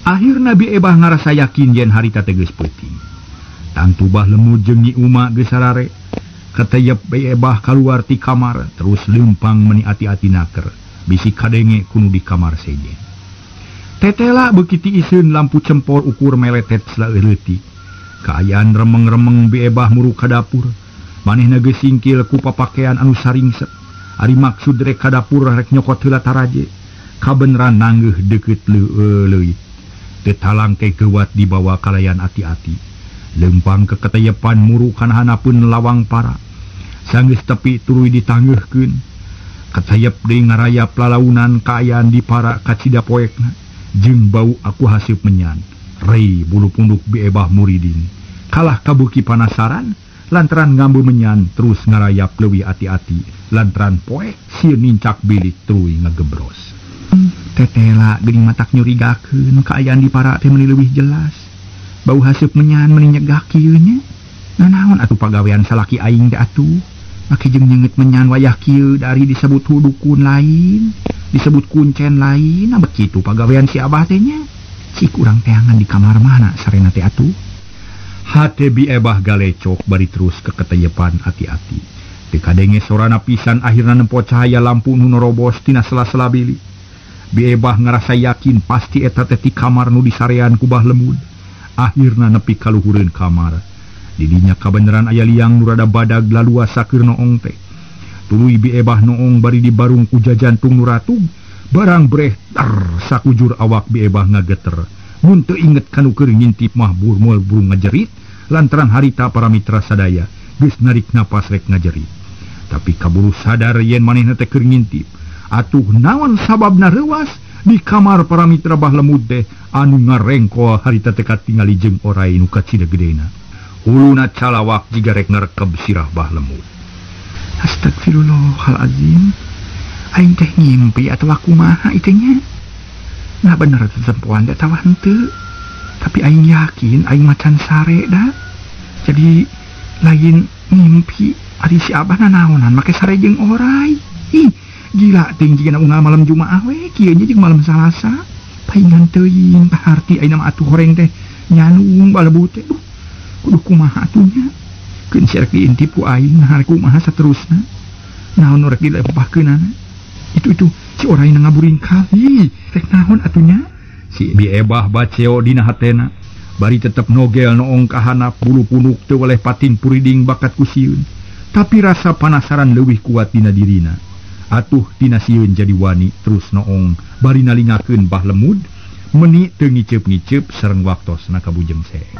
Akhirna Bi Ebah ngarasa yakin yen harita teh geus peuting. Tangtu Bah Lemud jeung Nyi Uma geus sarare. Kateyep Bi Ebah kaluar ti kamar terus leumpang meni ati-ati naker, bisi kadenge kunu di kamar sejen. Tetela beuki tiiseun lampu cempor ukur meletet saleutik. Kaayaan remeng-remeng Bi Ebah muruk ka dapur. Manehna geus singkil ku papakean anu saringset. Ari maksud rek ka dapur rek nyokot heula taraje. Kabeneran nanggeuh deukeut leuit. Teu talangke geuwat dibawa kalayan ati-ati. Leumpang keketeyepan muruk kana hanapeun lawang para. Sanggeus tepi tuluy ditanggeuhkeun. Katayep deui ngarayap lalaunan kaayaan di para kacida poekna. Jeung bau aku haseup menyan. Rei bulu punduk Bi Ebah muriding. Kalah kabuki panasaran lantaran ngambu menyan terus ngarayap leuwih ati-ati lantaran poek sieun nincak bilik tuluy ngagebros. Tetela geuning matak nyurigakeun kaayaan di para teh meuni leuwih jelas. Bau haseup menyan meuni nyegah kieu nya. Nanaon atuh pagawean salaki aing teh atuh? Make jeung nyeungeut menyan wayah kieu dari disebut dukun lain, disebut kuncen lain, nah begitu pagawean si abah teh nya. Cik urang teangan di kamar mana sarena teh atuh? Hate Bi Ebah galecok bari terus keketeyepan ati-ati. Teu kadenge sorana pisan akhirna nempo cahaya lampu nu norobos tina sela-sela bilik. Bi Ebah ngarasa yakin pasti eta teh ti kamar nu disarean ku Bah Lemud. Akhirna nepi ka luhureun kamar. Didinya kabeneran aya liang nu rada badag laluasa keur noong teh. Tuluy Bi Ebah noong bari dibarung ku jajantung nu ratug, barang breh tar sakujur awak Bi Ebah ngageter. Mun teu inget kanu keur ngintip mah moal buru ngajerit lantaran harita para mitra sadaya geus narik napas rek ngajerit. Tapi kaburu sadar yen manehna teh keur ngintip. Atuh naon sababna reuas di kamar para mitra Bah Lemud teh anu ngarengkoa harita teh katingali jeung orai nu kacida gedena. Huluna calawak jiga rek ngarekeb sirah Bah Lemud. Astagfirullahalazim. Aing teh ngimpi atawa kumaha ieu nya? Nah bener tetempoan teh atawa henteu. Tapi aing yakin aing macan sare da. Jadi lain ngimpi ari si abah nanaonan make sare jeung orai. Ih, gila ting jigana unggal malam Jumaah we kieu nya jeung malam Salasa. Paingan teuing paharti ayeuna mah atuh horeng teh nyanung balebu teh. Duh, kudu kumaha atuh nya. Keun si rek diintip ku aing nah kumaha saterusna. Naon nu rek dilempahkeunana? Itu si orai na ngaburingkal. Ih, rek naon atuh nya? Si Bi Ebah baceo dina hatena. Bari tetep nogel noong ka hanap bulu punuk teu weleh pating puriding bakat ku sieun. Tapi rasa panasaran leuwih kuat dina dirina. Atuh tina sieun jadi wani terus noong bari nalingakeun Bah Lemud meni teu ngiceup-ngiceup sareng waktosna ka Bujeng Seeng.